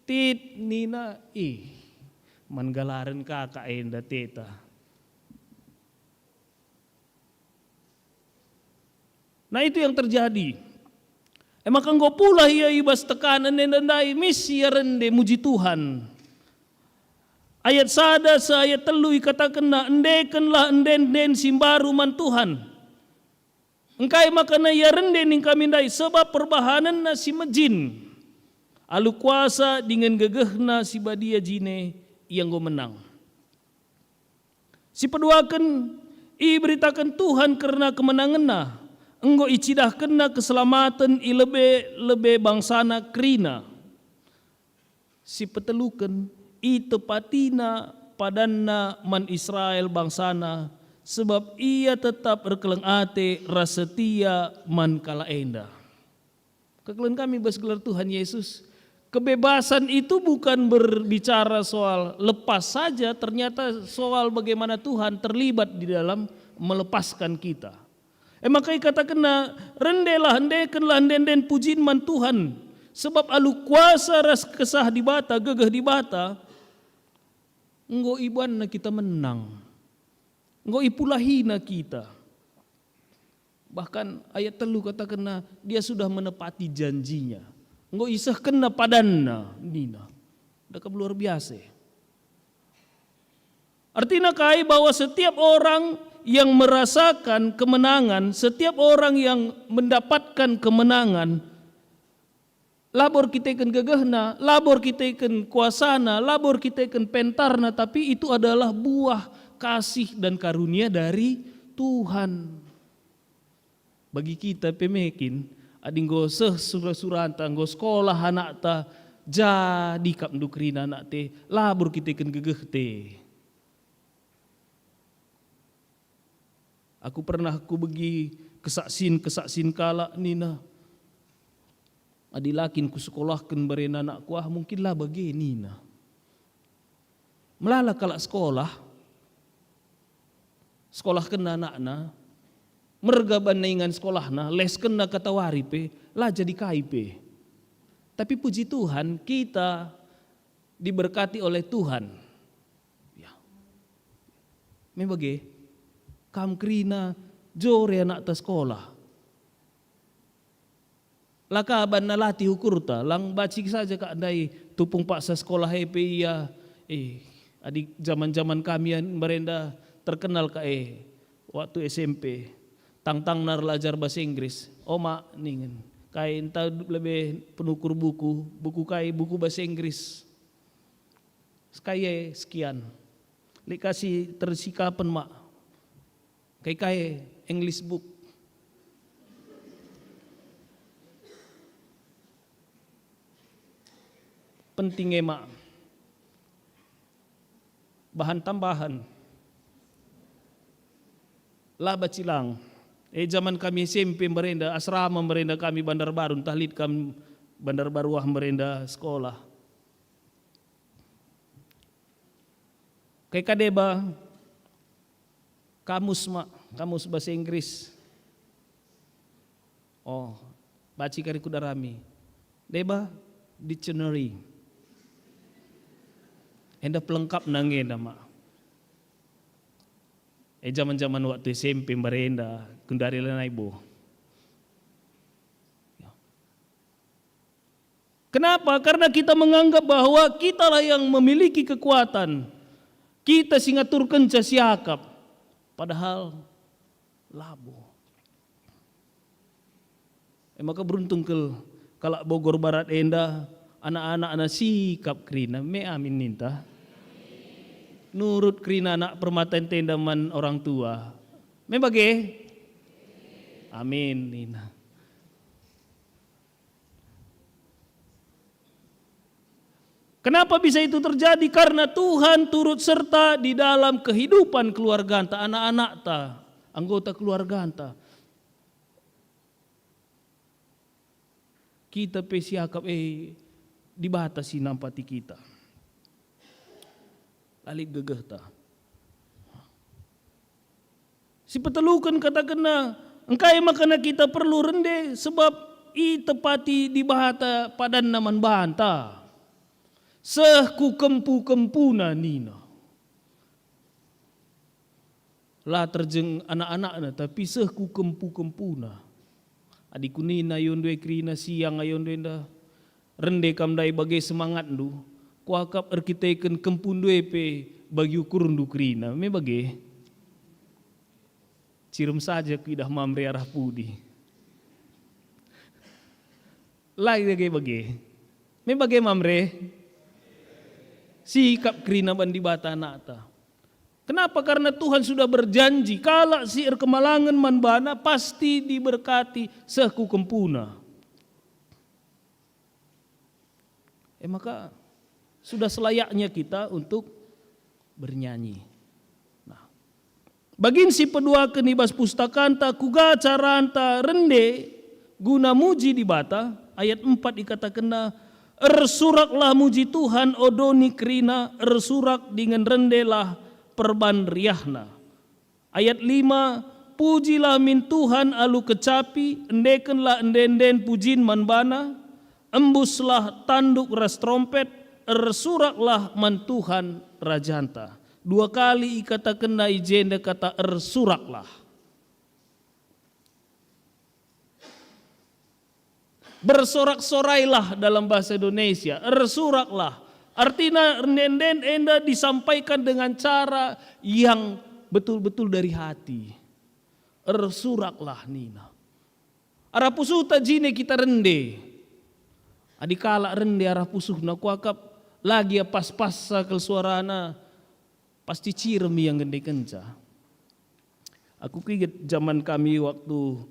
tit nina, ih, man galaren kakak enda teta. Nah, itu yang terjadi. E maka enggo pulah ia i bas tekanen enda ndai, mis ia rende muji Tuhan. Ayat sada seh ayat telu ikatakenna, "Endekenlah ende-enden si mbaru man Tuhan." Engkai makana ia rende ning kami ndai? Sebab perbahanenna si mejin. Alu kuasa dingen gegehna si badia jine ia enggo menang. Si peduaken, iberitaken Tuhan kerna kemenangenna, enggo icidahkenna keselamaten i lebe-lebe bangsana kerina. Si peteluken, itepatina padanna man Israel bangsana, sebab ia tetap erkeleng ate ras setia man kalak enda. Kekelengen kami bas gelar Tuhan Yesus. Kebebasan itu bukan berbicara soal lepas saja, ternyata soal bagaimana Tuhan terlibat di dalam melepaskan kita. E maka ikatakenna, "Rendelah, endekenlah ende-enden pujin man Tuhan, sebab alu kuasa ras kesah Dibata, gegeh Dibata, enggo ibanna kita menang, enggo ipulahina kita." Bahkan ayat telu katakenna, "Dia sudah menepati janjinya, enggo isehkenna padanna," nina. Dekap luar biasa. Artina kai? Bahwa setiap orang yang merasakan kemenangan, setiap orang yang mendapatkan kemenangan, labo erkiteken gegehna, labo erkiteken kuasana, labo erkiteken pentarna, tapi itu adalah buah kasih dan karunia dari Tuhan. Bagi kita pe mekin, adi enggo seh sura-suranta, enggo sekolah anakta, jadi kap ndu kerina anakta e, labo erkiteken gegehta e. Aku pernah kubegi kesaksin-kesaksin kalak nina, "Adi la kin kusekolahken barena anakku, ah, mungkin la bage," nina. Melala kalak sekolah, sekolahkenna anakna, merga banna ingan sekolahna, leskenna katawari pe, la jadi kai pe. Tapi puji Tuhan, kita diberkati oleh Tuhan. Ya. Me bage, kam kerina jore anakta sekolah. La ka banna latih ukurta, lang banci saja kak ndai tupung paksa sekolah e pe ia. Eh, adi jaman-jaman kami mbarenda terkenal kak e, waktu S M P, tangtangna erlajar bahasa Inggris. "O mak," ningen, "kai enta lebe penukur buku, buku kai, buku bahasa Inggris. Sekai e sekian. Lit ka si tersikapen mak. Kai-kai English book." Penting e mak. Bahan tambahan. La banci lang. E, jaman kami S M P mbarenda, asrama mbarenda kami Bandarbaru, ntah lit kam Bandarbaru ah mbarenda sekolah. Kai ka deba, kamus mak, kamus bahasa Inggris. Oh, banci kari kudarami. Deba, dictionary. Enda pelengkapna nge enda mak. Eh, jaman-jaman waktu S M P mbarenda, gundari lanai boh. Ya. Kenapa? Karena kita menganggap bahwa kitalah yang memiliki kekuatan. Kita si ngaturkenca siakap. Padahal labo. E maka beruntung kal kalak Bogor Barat enda, anak-anakna sikap kerina, me amin ninta. Nurut kerina anak permata enda man orang tua. Me bage? Amin nina. Kenapa bisa itu terjadi? Karena Tuhan turut serta di dalam kehidupan keluarganta, anak-anakta, anggota keluarganta. Kita pe siakap, eh, Dibata si nampati kita. Lalip gegehta. Si peteluken katakenna, engkai makana kita perlu rende, sebab itepati Dibata padanna man banta. Seh ku kempu-kempuna nina. La terjeng anak-anakna, tapi seh ku kempu-kempuna. Adi kunina ayondu e kerina siang ayondu enda, rende kam ndai bage semangatndu, kuakap erkiteken kempundu e pe bagi ukurndu kerina, me bage. Cirem saja kuidah Mamre arah pudi. La bage-bage. Me bage Mamre. Sikap kerina ban Dibata anakta. Kenapa? Karena Tuhan sudah berjanji, kalak si erkemalangen man baNa pasti diberkati seh ku kempuna. E maka, sudah selayaknya kita untuk bernyanyi. Nah, bagin si peduaken i bas pustakanta, kuga caranta rende guna muji Dibata, ayat empat ikatakenna, "Ersuraklah muji Tuhan, o doni kerina, ersurak dingen rendelah perban riahna." Ayat lima, "Pujilah min Tuhan alu kecapi, endekenlah ende-enden pujin man baNa, embuslah tanduk ras terompet, ersuraklah man Tuhan Rajanta." Dua kali ikatakenna i jenda kata ersuraklah. Bersorak-sorailah dalam bahasa Indonesia, ersuraklah. Artina ende-enden enda disampaikan dengan cara yang betul-betul dari hati. Ersuraklah nina. Arah pusuhta jine kita rende. Adi kalak rende arah pusuhna kuakap lagi pas-pas kal suarana, pasti cirem ia ngendekenca. Aku kuinget jaman kami waktu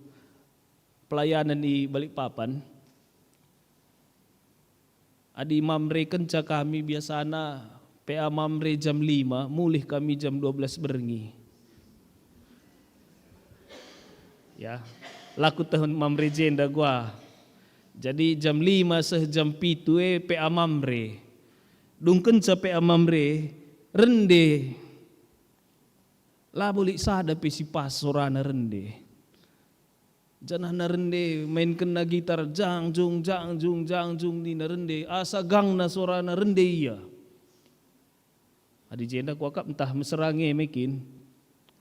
pelayanan i Balikpapan. Adi mamre kenca kami biasana P A mamre jam lima, mulih kami jam dua belas berngi. Ya, laku tahun mamre jenda gua. Jadi jam lima seh jam pitu e P A mamre. Dungkenca P A mamre, rende. Labo lit sada pe si pas sorana rende. Janahna rende mainkenna gitar, jang jung, jang jung, jang jung nina rende, asa gangna sorana rende ia. Adi jenda kuakap ntah mesera nge me kin.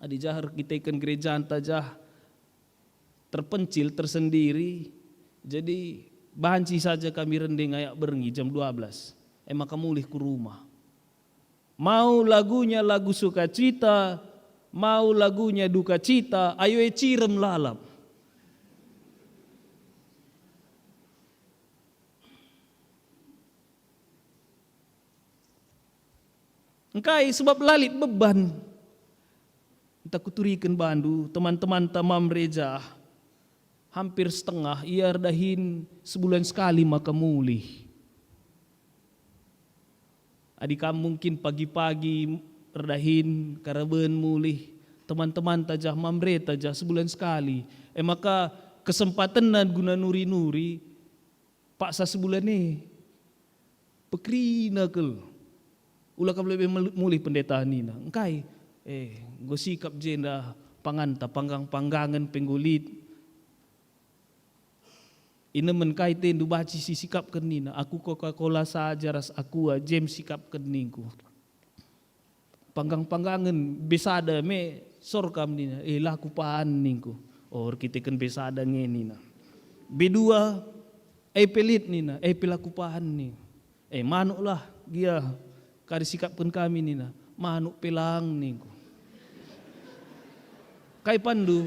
Adi jah erkiteken gerejanta jah terpencil, tersendiri, jadi banci saja kami rende ngayak berngi jam dua belas. E maka mulih ku rumah. Mau lagunya lagu sukacita, mau lagunya dukacita, ayo e cirem lalap. Engkai? Sebab la lit beban. Ntah kuturiken bandu, teman-temanta mamre jah, hampir setengah ia erdahin sebulan sekali maka mulih. Adi kam mungkin pagi-pagi erdahin karaben mulih, teman-temanta jah, mamreta jah sebulan sekali. E maka kesempatenna guna nuri-nuri, paksa sebulan e. Pekerina kal. Ula kam lebe mel-, mulih pendeta nina. Engkai? Eh, enggo sikap jenda panganta, panggang-panggangen pe enggo lit. Inemen kai tendu banci si sikapken nina. Aku Coca-Cola saja ras Aqua, jem sikapken ningku. Panggang-panggangen be sada me Sor kam nina, "Eh, la kupan," ningku. Oh, erkiteken pe sada nge nina. Bedua, "Eh, pe lit," nina, "Eh, pe la kupan," ni. "Eh, manuklah gia kari sikapken kami," nina. "Manuk pe lang," ningku. "Kai panndu?"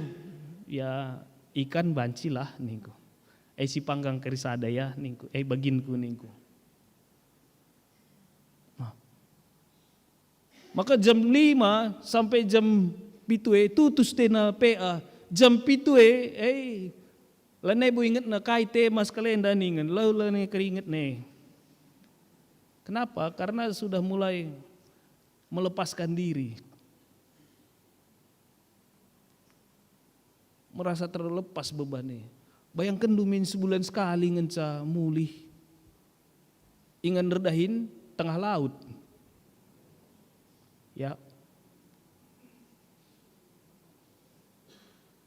"Ya, ikan banci lah," ningku. "Eh, sipanggang kari sada ya," ningku. "Eh, baginku," ningku. Nah. Maka jam lima sampai jam pitu e tutus tena P A. Jam pitu e, eh, lanai bo ingetna kai tema sekalenda ningen, lau lanai keringet ne. Kenapa? Karena sudah mulai melepaskan diri. Merasa terlepas beban e. Bayangkenndu min sebulan sekali ngenca mulih. Ingan erdahin tengah laut. Ya.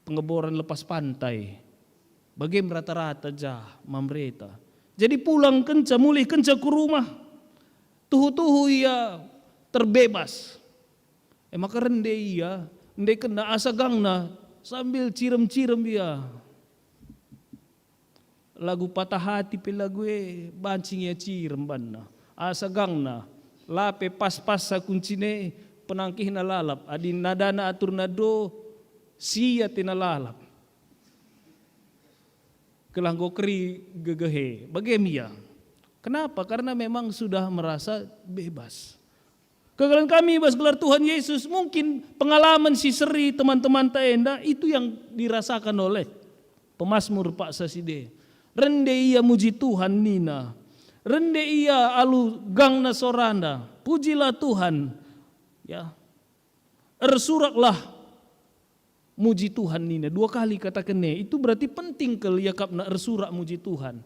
Pengeboran lepas pantai. Bage me rata-rata jah, Mamreta. Jadi pulang kenca, mulih kenca ku rumah. Tuhu-tuhu ia terbebas. E maka rende ia, ndekenna asa gangna, sambil cirem-cirem ia. Lagu patah hati pe lagu e banci nge cirem banna. Asa gangna, la pe pas-pas kuncine penangkihna lalap, adi nadana aturna do, sia tena lalap. Gelah enggo keri gegehe, bage me ia. Kenapa? Karena memang sudah merasa bebas. Kekalen kami bas gelar Tuhan Yesus, mungkin pengalaman si seri teman-temanta enda, itu yang dirasakan oleh pemasmur paksa si de. Rende ia muji Tuhan nina, rende ia alu gangna sorana, "Pujilah Tuhan." Ya. "Ersuraklah muji Tuhan," nina. Dua kali katakenna e. Itu berarti penting kal iakapna ersurak muji Tuhan.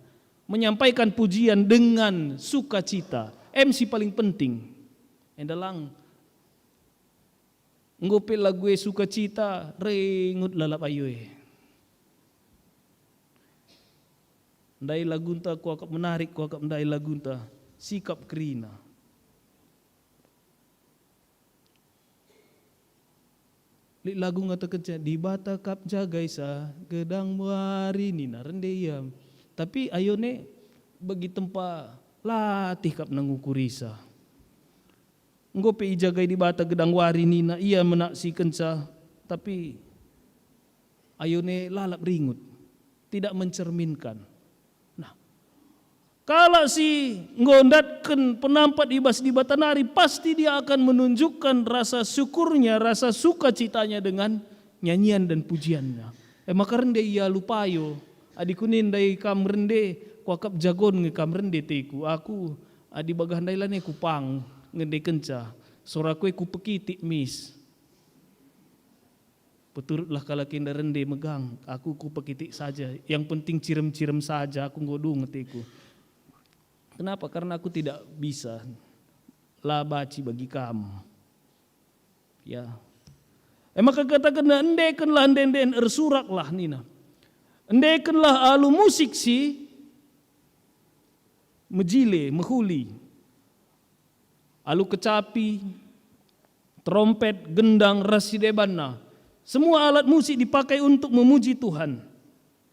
Menyampaikan pujian dengan sukacita. Em si paling penting. Enda lang. Enggo pe lagu e sukacita, ringut lalap ayo e. Ndai lagunta kuakap menarik, kuakap ndai lagunta, sikap kerina. Lit lagu ngatakenca, "Dibata kap njagaisa gedang wari," nina, rende ia. Tapi ayo ne bagi tempa latih kap nangukurisa. Enggo pe ijagai Dibata gedang wari nina, ia menaksikenca, tapi ayo ne lalap ringut, tidak mencerminkan. Nah, kalak si enggo ndatken penampat i bas Dibata nari, pasti dia akan menunjukkan rasa syukurnya, rasa sukacitanya dengan nyanyian dan pujiannya. E maka rende ia alu payo, adi kunin ndai kam rende, kuakap jagon nge kam rende teku. Aku, adi bagah ndai lanai kupang ngendekenca, soraku e kupekitik mis. Peturutlah kalak enda rende megang, aku kupekitik saja, yang penting cirem-cirem saja, aku enggo dung ateku. Kenapa? Karena aku tidak bisa, la banci bagi kam. Ya. E maka katakenna, "Endekenlah ende-enden, ersuraklah," nina. "Endekenlah alu musik si mejile, mehuli." Alu kecapi, terompet, gendang, ras si debanna. Semua alat musik dipakai untuk memuji Tuhan.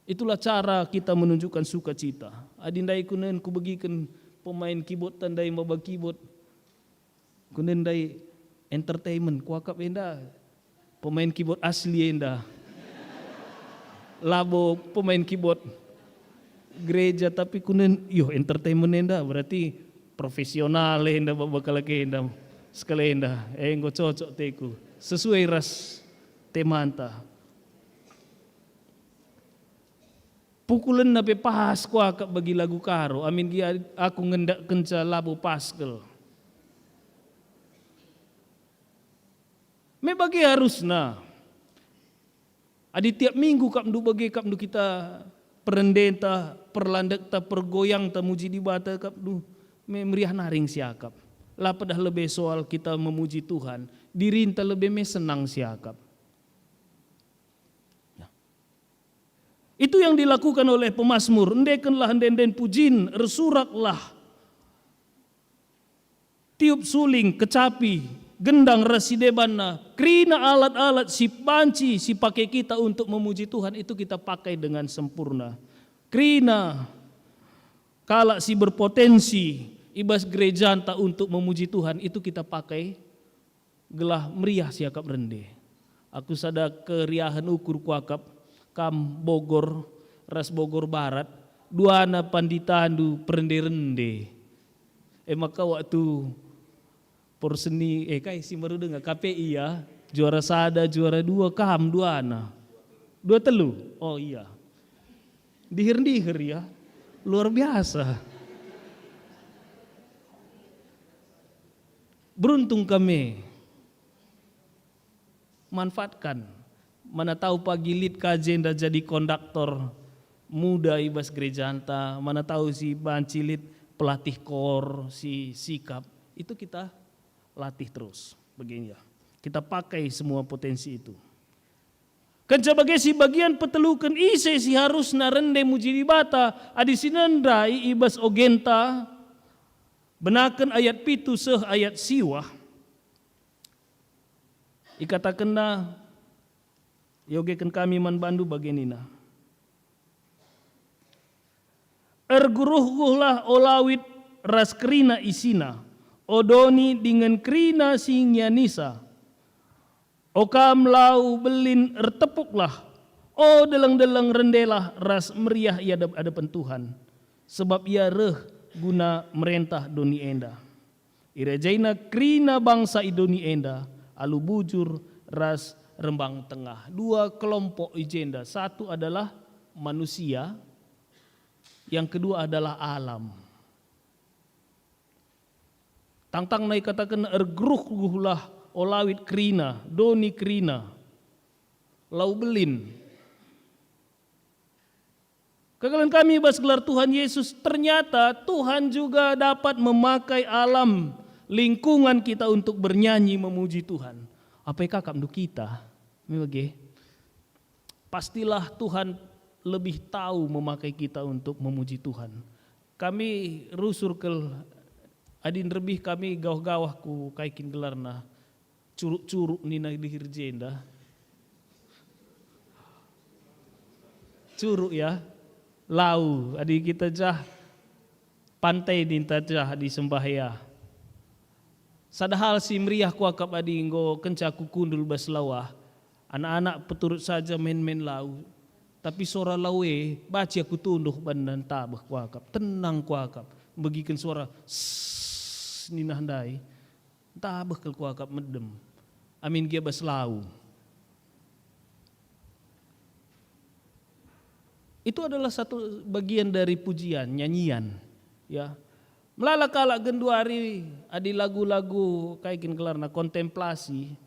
Itulah cara kita menunjukkan sukacita. Adi ndai kunen kubegiken pemain keyboard tandai maba keyboard. Kunen ndai entertainment, kuakap enda. Pemain keyboard asli enda. Labo pemain keyboard gereja, tapi kunen, yoh, entertainment enda berarti profesional enda, baba kalak enda, sekalenda. Eh, enggo cocok teku. Sesuai ras temanta. Pukulenna pe pas kuakap bagi lagu Karo, amin gia aku ngendakkenca labo pas kal. Me bage arusna. Adi tiap minggu kapndu bage kapndu kita perendenta, perlandekta, pergoyangta muji Dibata kapndu, me meriah naring siakap. La pedah lebe soal kita memuji Tuhan, dirinta lebe me senang siakap. Ya. Itu yang dilakukan oleh pemazmur, "Endekenlah ende-enden pujin, ersuraklah, tiup suling, kecapi, gendang ras si debanna, kerina alat-alat si banci si pake kita untuk memuji Tuhan itu kita pakai dengan sempurna. Kerina kalak si berpotensi i bas gerejanta untuk memuji Tuhan itu kita pakai gelah meriah siakap rende. Aku sada keriahen ukur kuakap, kam Bogor ras Bogor Barat, duana panditandu perende-rende. E maka waktu porseni, eh, kai si baru denga, K P I ya, juara sada, juara dua, kam duana. Dua telu, oh iya. Dihir-dihir ya, luar biasa. Beruntung kami. Manfaatkan. Mana tau pagi lit ka jenda jadi konduktor muda i bas gerejanta, mana tau si banci lit pelatih kor si sikap, itu kita latih terus. Begini ya. Kita pakai semua potensi itu. Kenca bage si bagian peteluken ise si harusna rende muji Dibata adi si nendai i bas ogenta, benaken ayat pitu seh ayat siwah. Ikatakenna, iogeken kami man bandu bage nina, "Erguruh-guruhlah, o lawit ras kerina isina, o doni dingen kerina si ngianisa. O kam lau belin, ertepuklah, o deleng-deleng, rendelah ras meriah i adep-adepen Tuhan, sebab Ia reh guna merentah doni enda." Irajaina kerina bangsa i doni enda alu bujur ras rembang tengah. Dua kelompok i jenda, satu adalah manusia, yang kedua adalah alam. Tangtangna ikataken, "Erguruh-guruhlah, o lawit kerina, doni kerina, lau belin." Kekalen kami bas gelar Tuhan Yesus, ternyata Tuhan juga dapat memakai alam lingkungan kita untuk bernyanyi memuji Tuhan. Apai kakapndu kita? Eme bage. Pastilah Tuhan lebih tahu memakai kita untuk memuji Tuhan. Kami rusur kel, adi nderbih kami gawah-gawah ku kai kin gelarna, Curuk-curuk nina dihir jenda. Curuk ya, lau, adi kita jah pantai ninta jah adi sembah ya. Sada hal si meriah kuakap adi enggo kenca aku kundul bas lau ah, anak-anak peturut saja main-main lau. Tapi sora lau e, banci aku tunduh banna, ntabeh kuakap, tenang kuakap, megiken sora sss nina ndai. Ntabeh kal kuakap medem. Amin gia bas lau. Itu adalah satu bagian dari pujian, nyanyian, ya. Melala kalak genduari adi lagu-lagu kai kin gelarna, kontemplasi,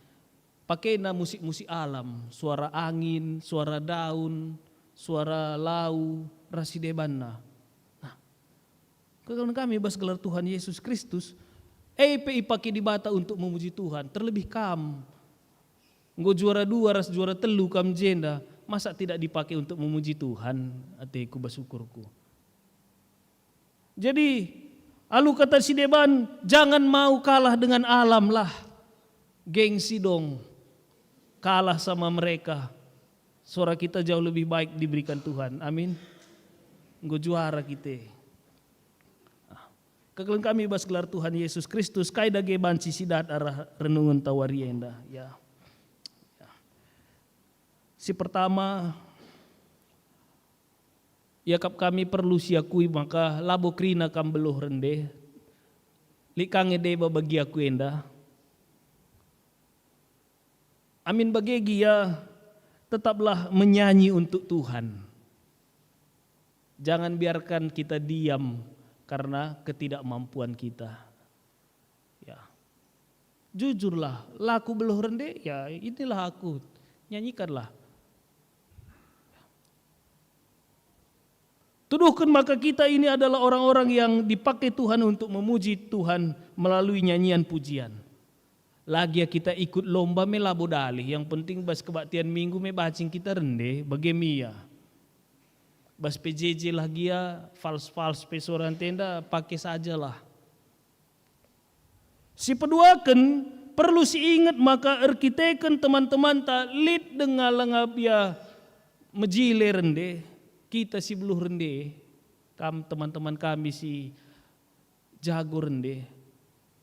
pakena musik-musik alam, suara angin, suara daun, suara lau, ras si debanna. Nah, kekalen kami bas gelar Tuhan Yesus Kristus, e pe ipake Dibata untuk memuji Tuhan, terlebih kam. Enggo juara dua ras juara telu kam jenda, masa tidak dipakai untuk memuji Tuhan? Ateku bas ukurku. Jadi, alu kata si deban, jangan mau kalah dengan alam lah. Gengsi dong, kalah sama mereka. Suara kita jauh lebih baik diberikan Tuhan. Amin. Enggo juara kita. Ah, kekalen kami bas gelar Tuhan Yesus Kristus, kai dage banci si dat arah renungenta wari enda, ya. Ya. Si pertama, iakap kami perlu siakui maka labo kerina kam beluh rende, lit ka nge deba bagi aku enda. Amin bage gia, tetaplah menyanyi untuk Tuhan. Jangan biarkan kita diam karena ketidakmampuan kita. Ya. Jujurlah, laku beluh rende, ya inilah aku, nyanyikanlah. Tuduhken maka kita ini adalah orang-orang yang dipakai Tuhan untuk memuji Tuhan melalui nyanyian pujian. Lagi ya kita ikut lomba me labo dalih, yang penting bas kebaktian minggu me bacing kita rende, bage me ia. Bas P J J lah gia, fals-fals pe suara ntenda, pake sajalah. Si peduaken, Perlu siinget maka erkiteken teman-temanta lit denga langa bia mejile rende, kita si beluh rende, kam teman-teman kami si jago rende,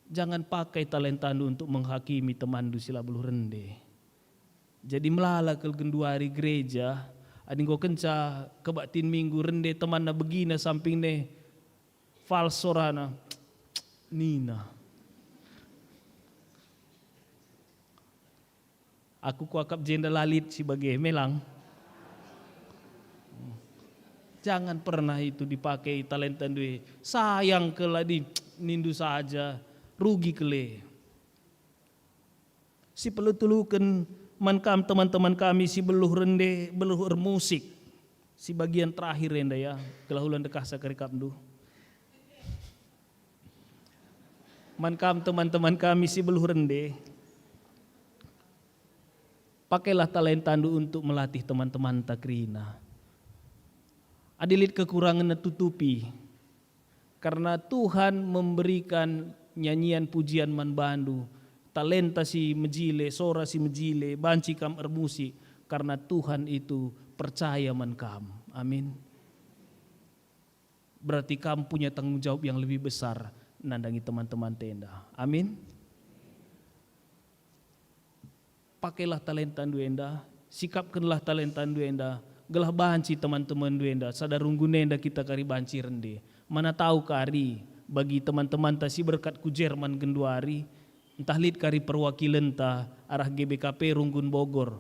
jangan pakai talentandu untuk menghakimi temanndu si la beluh rende. Jadi melala kal genduari gereja, adi enggo kenca kebaktin minggu rende temanna begina samping ne, fals sorana, nina. Aku kuakap jenda la lit si bage, melang. Jangan pernah itu dipakai talentandu e. Sayang kal adi nindu saja, rugi kal e. Si perlu tuluken man kam teman-teman kami si beluh rende, beluh ermusik. Si bagian terakhir enda ya, gelah ula ndekahsa kari kapndu. Man kam teman-teman kami si beluh rende, pakailah talentandu untuk melatih teman-temanta kerina. Adi lit kekurangenna tutupi, karena Tuhan memberikan nyanyian pujian man bandu, talenta si mejile, sora si mejile, banci kam ermusik, karena Tuhan itu percaya man kam. Amin. Berarti kam punya tanggung jawab yang lebih besar nandangi teman-teman enda. Amin. Pakailah talentandu enda, sikapkenlah talentandu enda, gelah banci teman-temanndu enda, sada runggun enda kita kari banci rende. Mana tau kari bagi teman-temanta si berkat ku Jerman genduari, ntah lit kari perwakilenta arah G B K P Runggun Bogor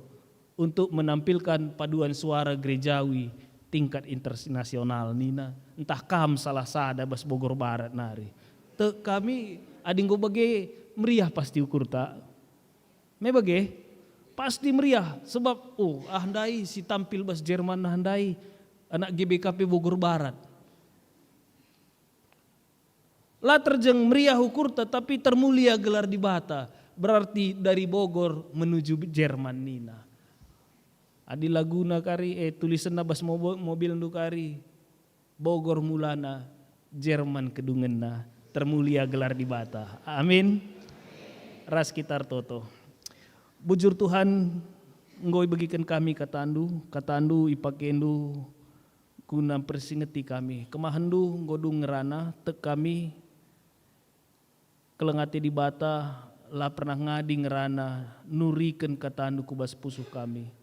untuk menampilkan paduan suara gerejawi tingkat internasional nina, ntah kam salah sada bas Bogor Barat nari. Tek kami, adi enggo bage, meriah pasti ukurta. Me bage? Pasti meriah, sebab, oh, ah ndai si tampil bas Jerman, ah ndai anak G B K P Bogor Barat. La terjeng meriah ukurta, tapi termulia gelar Dibata. Berarti dari Bogor menuju Jerman nina. Adi laguna kari, eh, tulisenna bas mobo-, mobilndu kari, Bogor mulana, Jerman kedungenna, termulia gelar Dibata. Amin. Ras kita ertoto. Bujur Tuhan, enggo ibegiken kami katandu, katandu ipakendu guna mpersingeti kami. Kemahenndu enggo dung ngerana, tek kami, keleng ate Dibata, la pernah ngadi ngerana nuriken katandu ku bas pusuh kami.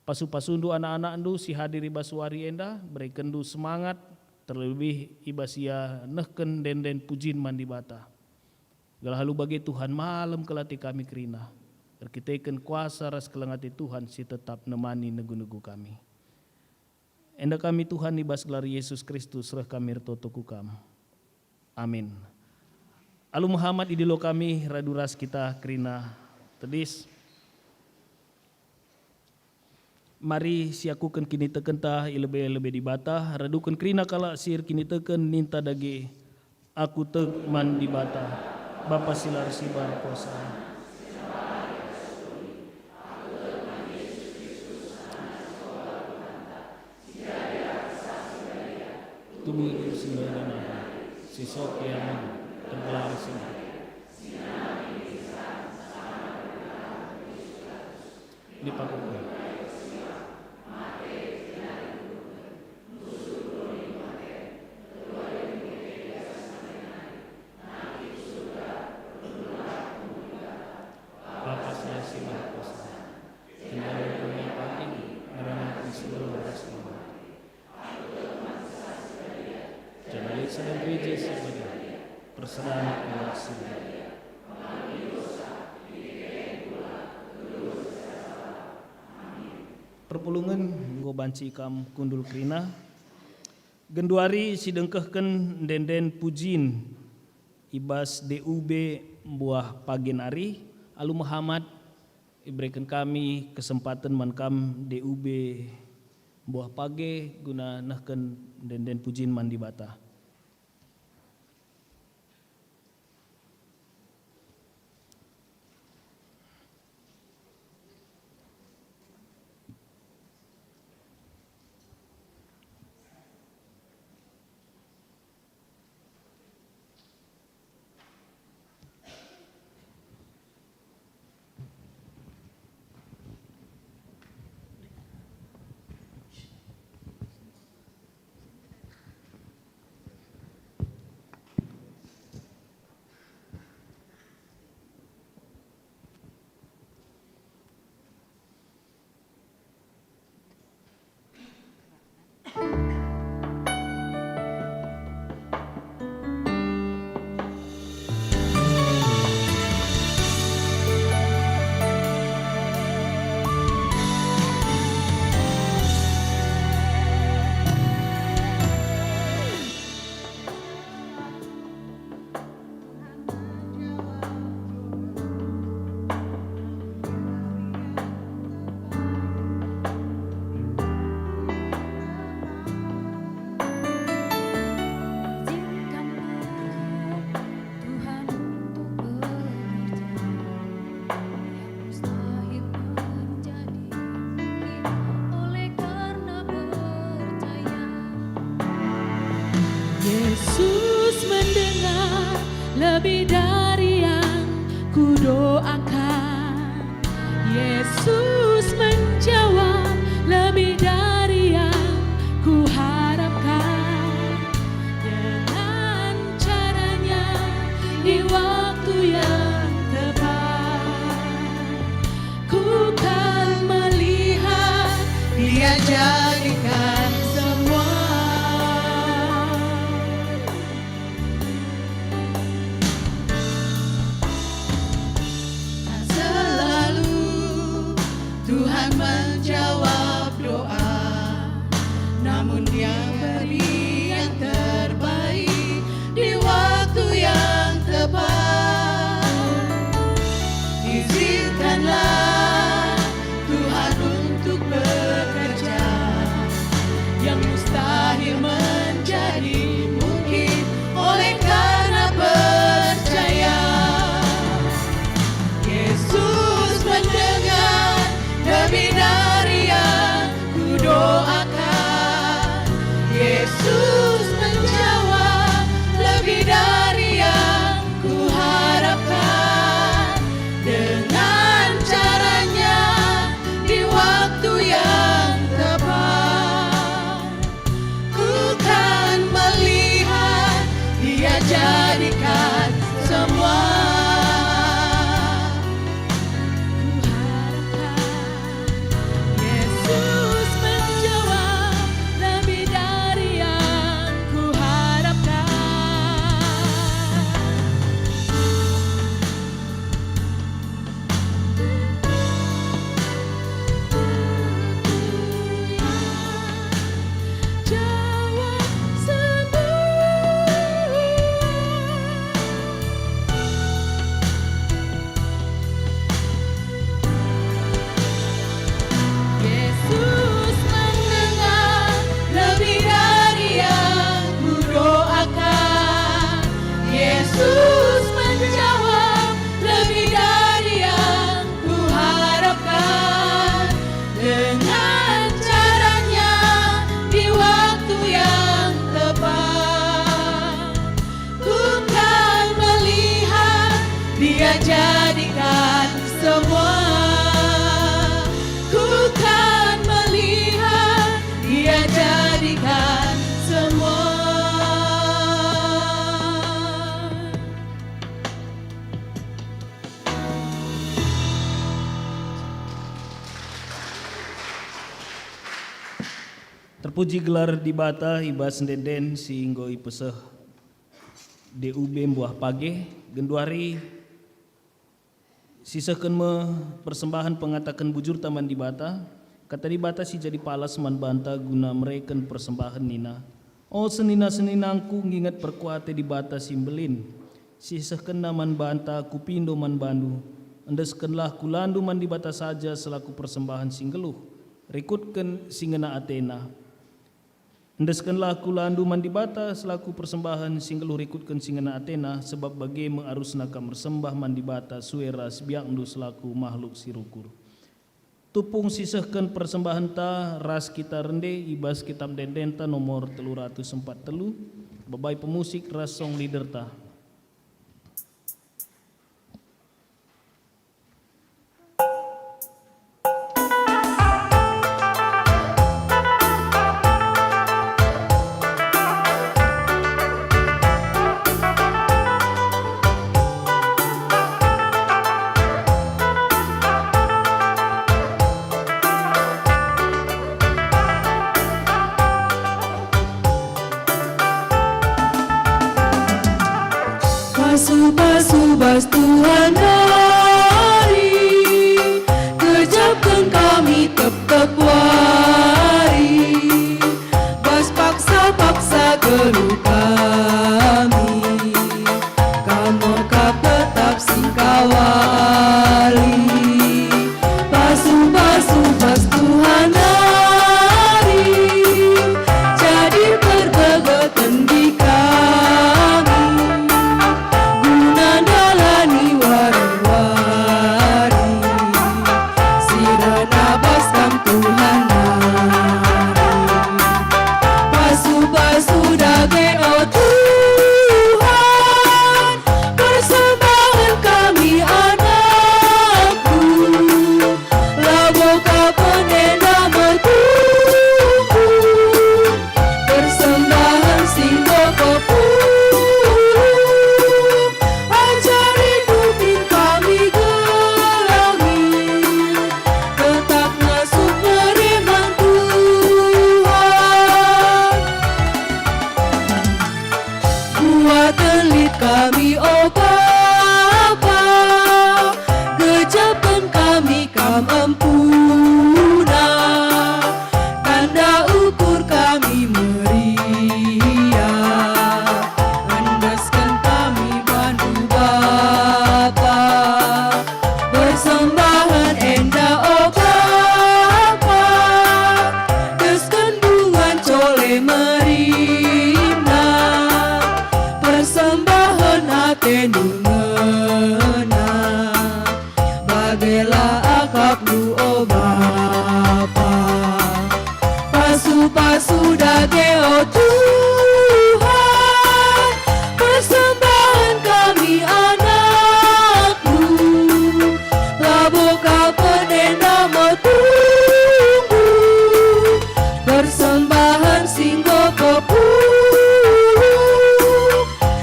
Pasu-pasundu anak-anakndu si hadir i bas wari enda, berekenndu semangat, terlebih i bas ia nehken ende-enden pujin man Dibata. Gelah alu bage Tuhan malem kal ate kami kerina, erkiteken kuasa ras keleng ate Tuhan si tetap nemani negu-negu kami. Enda kami Tuhan i bas gelar Yesus Kristus reh kami ertoto ku Kam. Amin. Alu mehamat idilo kami radu ras kita kerina tedis. Mari siakuken kinitekenta i lebe-lebe Dibata, raduken kerina kalak si erkiniteken ninta dage, "Aku tek man Dibata, Bapa si la ersibar kuasa." Tubuh si mbaru nari, si sopian, tergelar si nari. Dipakuken. Bapa si la ersibar kuasa, kenari dunia pagi, ngerana si beluh ras mate. Janah lit sada gereja si badia, persadan kalak si badia. Perpulungen enggo banci kam kundul kerina. Genduari si dengkehken ende-enden pujin i bas D U B Mbuah Page nari, alu mehamat ibereken kami kesempaten man kam D U B Mbuah Page guna nehken ende-enden pujin man Dibata. Yesus mendengar lebih dari yang kudoakan. Yesus menjawab lebih dari yang kuharapkan. Dengan caranya di waktu yang tepat. Ku kan melihat Dia jadikan semua. Tak selalu Tuhan menjawab doa, namun Dia beri yang terbaik di waktu yang tepat. Izinkanlah Tuhan untuk bekerja, yang mustahil menjadi mungkin oleh karena percaya. Yesus mendengar lebih dari yang kudoakan. Yesus menjawab lebih dari yang kuharapkan. Dengan caranya di waktu yang tepat. Ku kan melihat Dia jadikan semua. Ku harapkan Yesus menjawab lebih dari yang ku harapkan. Yesus mendengar lebih dari yang kudoakan. Yesus menjawab lebih dari yang kuharapkan. Dengan caranya di waktu yang tepat. Ku kan melihat Dia jadikan semua. Ku kan melihat Dia jadikan semua. Terpuji gelar Dibata i bas ende-enden si enggo ipeseh D U B Mbuah Page, genduari sisehken me persembahen pengataken bujurta man Dibata. Kata Dibata si jadi palas man banta guna mereken persembahen nina, "O senina-seninangku, nginget perkuah ate Dibata si mbelin, si isehkenNa man banta, kupindo man bandu. Endeskenlah kulandu man Dibata saja selaku persembahen si nggeluh, rikutken si ngena ateNa." Endeskenlah kulandu man Dibata selaku persembahen si nggeluh rikutken si ngena ateNa, sebab bage me arusna kam ersembah man Dibata sue ras biakndu selaku mahluk si rukur. Tupung sisehken persembahenta ras kita rende i bas Kitap Ende-endenta nomor telu ratus empat telu, babai pemusik ras song leaderta. Pasu-pasu bas Tuhan nari, kejapken kami tep-tep wari. Bas paksa-paksa geluh kami, Kam me kap tetap singkawali. Pasu-pasu bas Tuhan nari, jadi perbegeten di kami, guna ndalani wari-wari si rena bas Kam Tuhan nari. Pasu-pasu dage, o Sudah ge, o Tuhan, persembahen kami anakmu, labo ka penena metunggung, persembahen si enggo pepulung.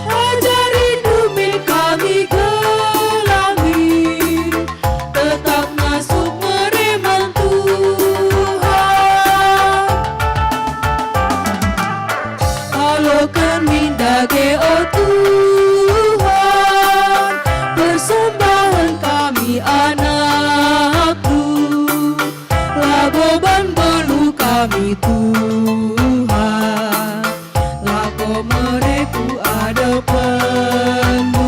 Ajarindu min kami gelah min, tetap ngasup mere man Tuhan. Aloken min dage, o Tuhan, persembahen kami anakmu, labo ban beluh kami Tuhan, lako mere ku adepenmu.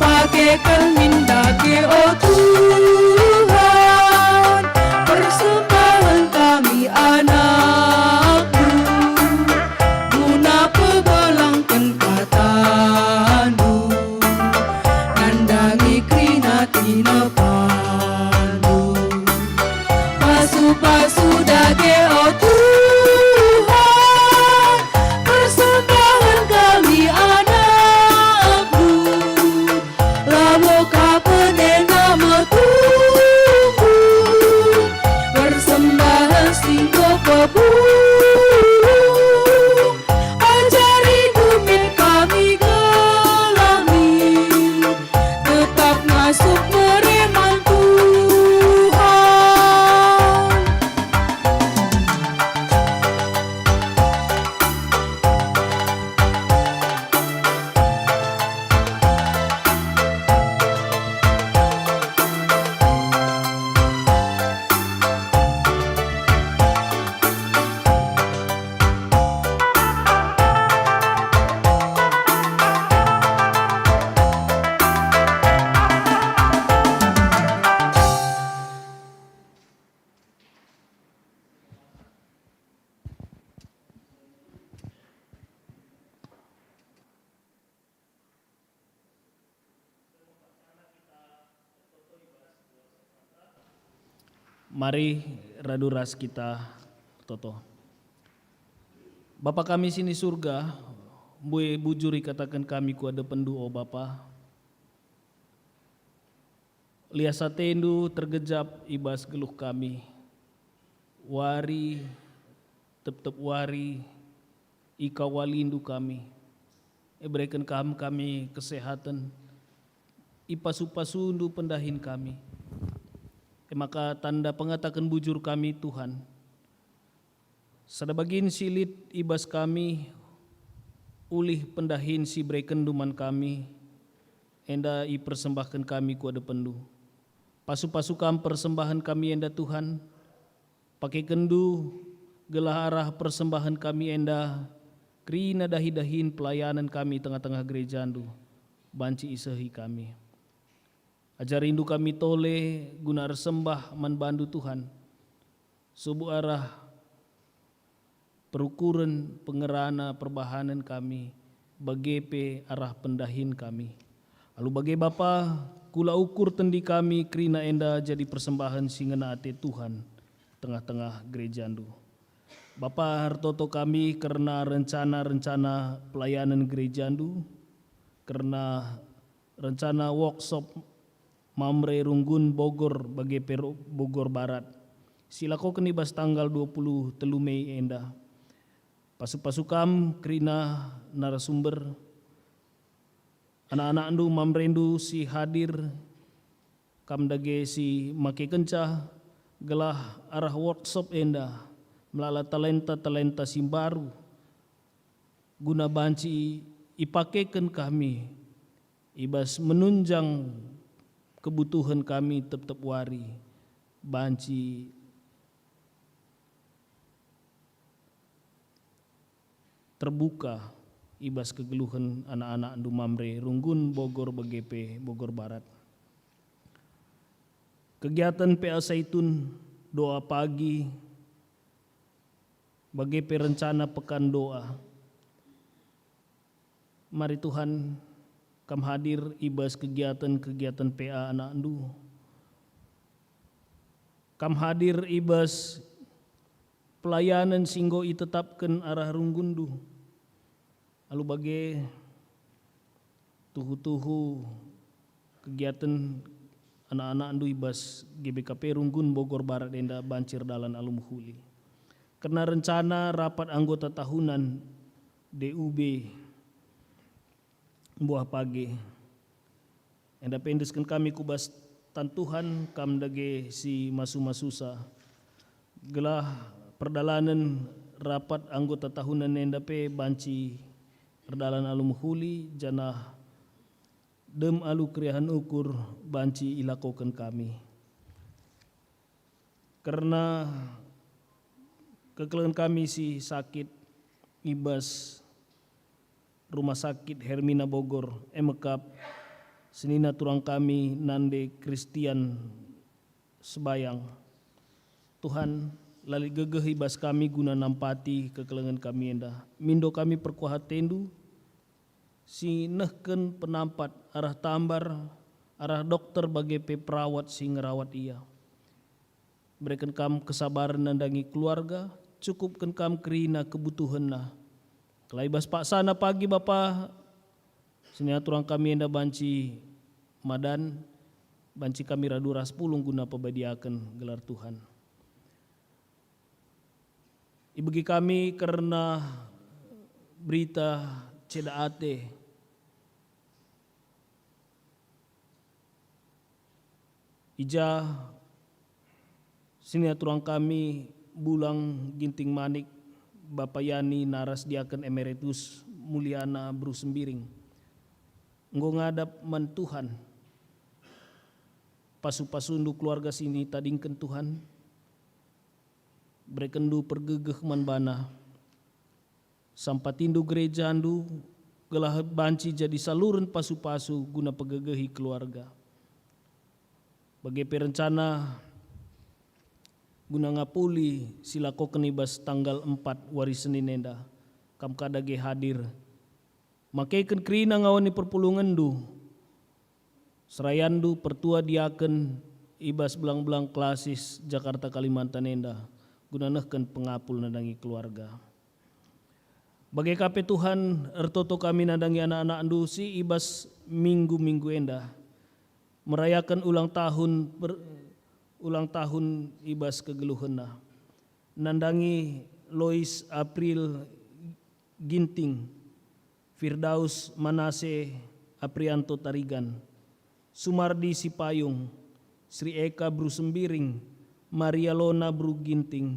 Pakeken min dage, o Tuhan, persembahen kami anakmu, guna pebelangken katandu, nandangi kerina tinepandu. Pasu-pasu dage, o Tuhan, persembahen kami anakmu, labo ka penena metunggung, persembahen si enggo pepulung. Ajarindu min kami gelah min, tetap ngasup mere man Tuhan. Mari radu ras kita ertoto. Bapa kami si ni Surga, mbue bujur ikataken kami ku adepenNdu, o Bapa. Lias ateNdu tergejap i bas geluh kami. Wari, tep-tep wari, ikawaliNdu kami. Ibereken Kam kami kesehaten, ipasu-pasuNdu pendahin kami. E maka tanda pengataken bujur kami, Tuhan. Sada bagin si lit i bas kami, ulih pendahin si iberekenNdu man kami, enda ipersembahken kami ku adepenNdu. Pasu-pasu Kam persembahen kami enda, Tuhan. PakekenNdu gelah arah persembahen kami enda kerina dahi-dahin pelayanen kami tengah-tengah gerejaNdu, banci isehi kami. AjariNdu kami tole guna ersembah man baNdu, Tuhan, subuk arah perukuren, pengerana, perbahanen kami, bage pe arah pendahin kami. Alu bage Bapa, kula ukur tendi kami kerina enda jadi persembahen si ngena ate Tuhan tengah-tengah gerejaNdu. Bapa, ertoto kami kerna rencana-rencana pelayanen gerejaNdu, kerna rencana workshop Mamre Runggun Bogor bage pe Ro-, Bogor Barat, si ilakoken i bas tanggal dua puluh telu Mei enda. Pasu-pasu Kam kerina narasumber, anak-anakNdu, Mamrendu si hadir, Kam dage si makekenca, gelah arah workshop enda melala talenta-talenta si mbaru, guna banci ipakeken kami i bas menunjang kebutuhen kami tep-tep wari, banci terbuka i bas kegeluhen anak-anakNdu Mamre Runggun Bogor bage pe Bogor Barat. Kegiatan P A Saitun, doa pagi, bage pe rencana pekan doa. Mari Tuhan, Kam hadir i bas kegiatan-kegiatan P A anakNdu. Kam hadir i bas pelayanen si enggo itetapken arah runggunndu. Alu bage, tuhu-tuhu kegiaten anak-anakndu i bas G B K P Runggun Bogor Barat enda banci erdalan alu mehuli. Kerna rencana rapat anggota tahunan D U B mbuah pagi. Enda pe endesken kami ku bas tan Tuhan, kam dage si masu-masusa, gelah perdalanen rapat anggota tahunen enda pe banci erdalan alu mehuli, janah dem alu keriahen ukur banci ilakoken kami. Kerna kekelengen kami si sakit i bas Rumah Sakit Hermina Bogor, e mekap senina turang kami Nande Christian Sebayang. Tuhan, la lit gegeh i bas kami guna nampati kekelengen kami enda. Mindo kami perkuah atendu, si nehken penampat arah tambar, arah dokter bage pe perawat si ngerawat ia. Bereken kam kesabaren nandangi keluarga, cukupken kam kerina kebutuhenna. Gelah i bas paksana pagi Bapa, senina turang kami enda banci madan, banci kami radu ras pulung guna pebadiaken gelar Tuhan. Ibegi kami kerna berita ceda ate. I ja senina turang kami Bulang Ginting Manik, Bapa Yani naras Diaken Emeritus Muliana Bru Sembiring, enggo ngadap man Tuhan. Pasu-pasundu keluarga si nitadingken Tuhan, berekenndu pergegeh man bana. Sampatindu gerejandu, gelah banci jadi saluren pasu-pasu guna pegegehi keluarga. Bage pe rencana guna ngapuli si lakoken i bas tanggal empat wari Senin enda, kam ka dage hadir. Makeken kerina ngawan ni perpulungenndu, serayanndu pertua diaken i bas belang-belang klasis Jakarta Kalimantan enda, guna nehken pengapul nandangi keluarga. Bage ka pe Tuhan, ertoto kami nandangi anak-anakndu si i bas minggu-minggu enda merayaken ulang tahun ber-, ulang tahun i bas kegeluhenna. Nandangi Lois April Ginting, Firdaus Manase Aprianto Tarigan, Sumardi Sipayung, Sri Eka Bru Sembiring, Maria Lona Bru Ginting,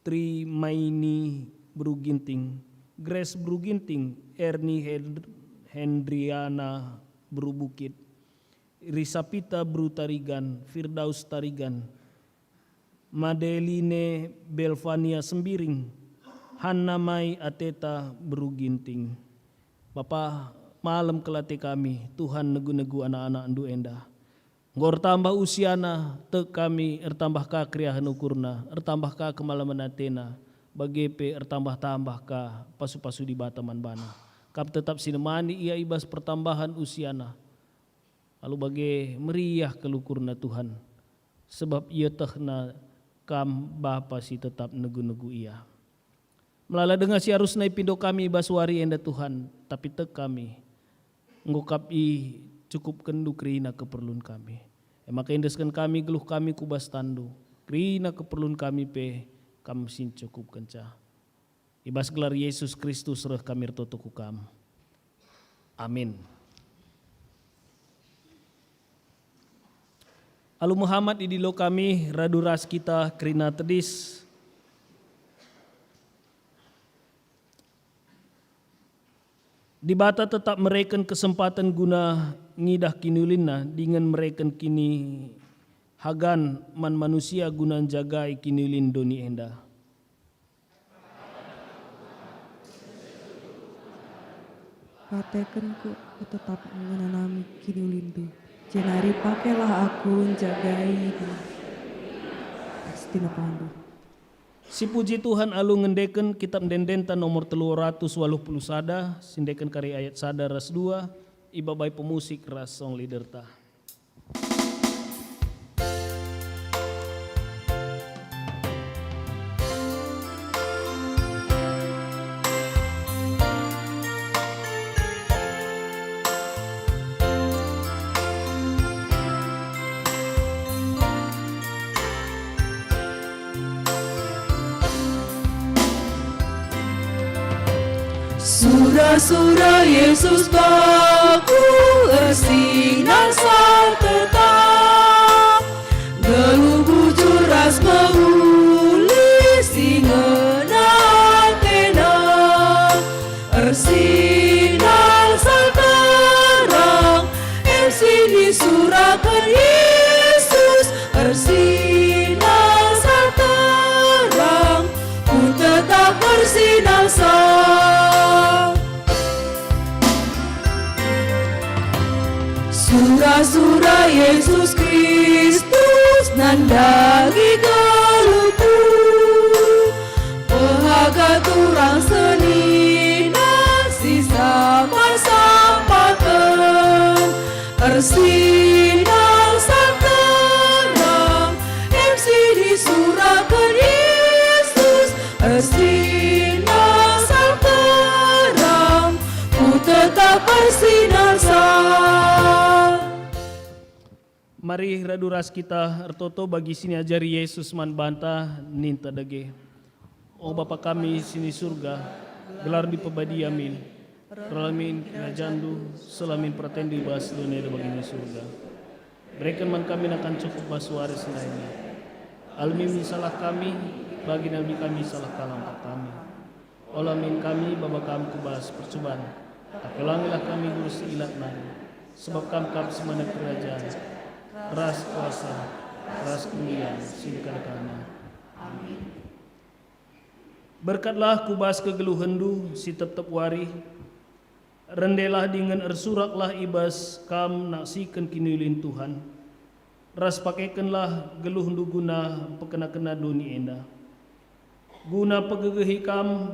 Tri Maini Bru Ginting, Grace Bru Ginting, Erni Hen-, Hendriana Bru Bukit, Risapita Bru Tarigan, Firdaus Tarigan, Madeline Belvania Sembiring, Hanna Mai Ateta Bru Ginting. Bapa, malem kel ate kami, Tuhan negu-negu anak-anakndu enda. Enggo ertambah usiana, tek kami ertambah ka keriahen ukurna, ertambah ka kemalemen atena, bage pe ertambah-tambah ka pasu-pasu Dibata man bana. Kam tetap si nemani ia i bas pertambahan usiana. Alu bage meriah kel ukurna Tuhan, sebab ietehna Kam Bapa si tetap negu-negu ia. Melala denga si arusna ipindo kami i bas wari enda Tuhan, tapi tek kami, enggo kap icukupkenNdu kerina keperlun kami. E maka endesken kami geluh kami ku bas tanNdu, kerina keperlun kami pe Kam si ncukupkenca. I bas gelar Yesus Kristus reh kami ertoto ku Kam. Amin. Alu Muhammad idilo kami radu ras kita kerina tedis. Dibata tetap mereken kesempaten guna ngidah kiniulinNa dingen mereken kinihagan man manusia guna njagai kiniulin doni enda. Patekenku tetap ngenanami kiniulinNdu, jenari pakailah aku njagai di atas tinapanNdu. Sipuji Tuhan alu ngendeken Kitab Ende-endenta nomor telu ratus waluh puluh sada, siendeken kari ayat sada ras dua, ibabai pemusik ras song leaderta. Sura-sura Jesus baku ersinar saltetang, nggeluh bujur ras mehuli si ngena atena. Ersinar salterang, em si nisuraken Jesus, ersinar salterang, ku tetap ersinar sa. Sura-sura Jesus Kristus nandangi geluhku, pehaga turang senina si sampar-samparken. Ersinar salterang, em si nisuraken Jesus, ersinar salterang, ku tetap ersinar sa. Mari radu ras kita ertoto bagi si niajari Jesus man banta, ninta dage. O Bapa kami si ni Surga, gelarNdu ipebadia min. Reh min kinajanNdu, seh min peratenNdu i bas doni enda bagi ni Surga. Bereken man kami nakan cukup bas wari si ndai. Alemi min salah kami, bagi nalemi kami salah kalak kami. Ola min kami baba Kam ku bas percuban, tapi olangilah kami geluh si ilat nari, sebab Kam kap si man kerajan, ras kuasa, ras kemulian si ndekah-ndekahna. Amin. Berkatlah ku bas kegeluhenNdu si tep-tep wari, rendelah dingen ersuraklah i bas Kam naksiken kiniulin Tuhan, ras pakekenlah geluhNdu guna mpekena-kena doni enda. Guna pegegehi Kam,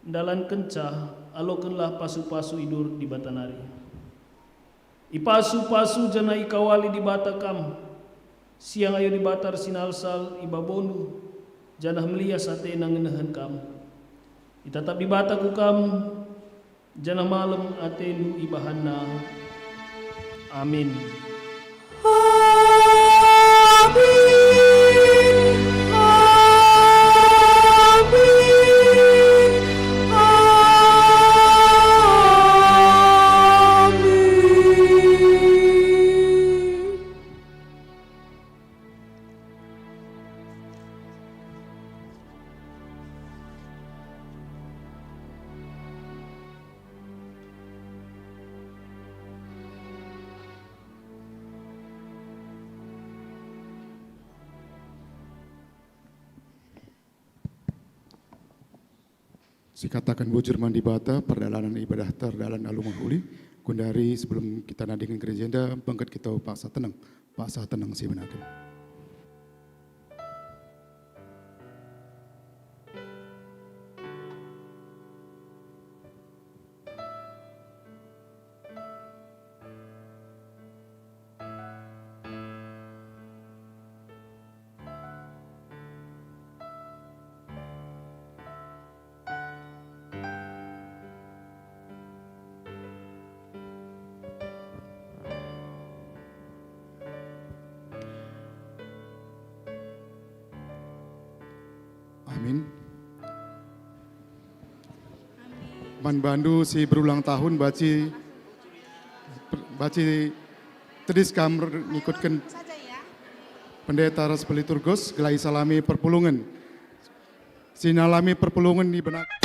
ndalankenca, alokenlah pasu-pasu idur Dibata nari. Ipasu-pasu janah ikawali Dibata Kam. Siang ayo Dibata ersinalsal i baboNdu, janah melias ateNa ngenehen Kam. Itatap Dibata ku Kam, janah malem ateNdu ibahanNa. Amin. Amin. Amin. Amin. Sikataken bujur man Dibata, perdalanen ibadahta erdalan alu mehuli. Gundari sebelum kita nadingken gereja enda, bengket kita paksa tenang, paksa tenang sibenaken. Amin. Man bandu si berulang tahun banci, banci tedis kam ngikutken pendeta ras peliturgos gelah isalami perpulungen. Si nalami perpulungen ibenaken.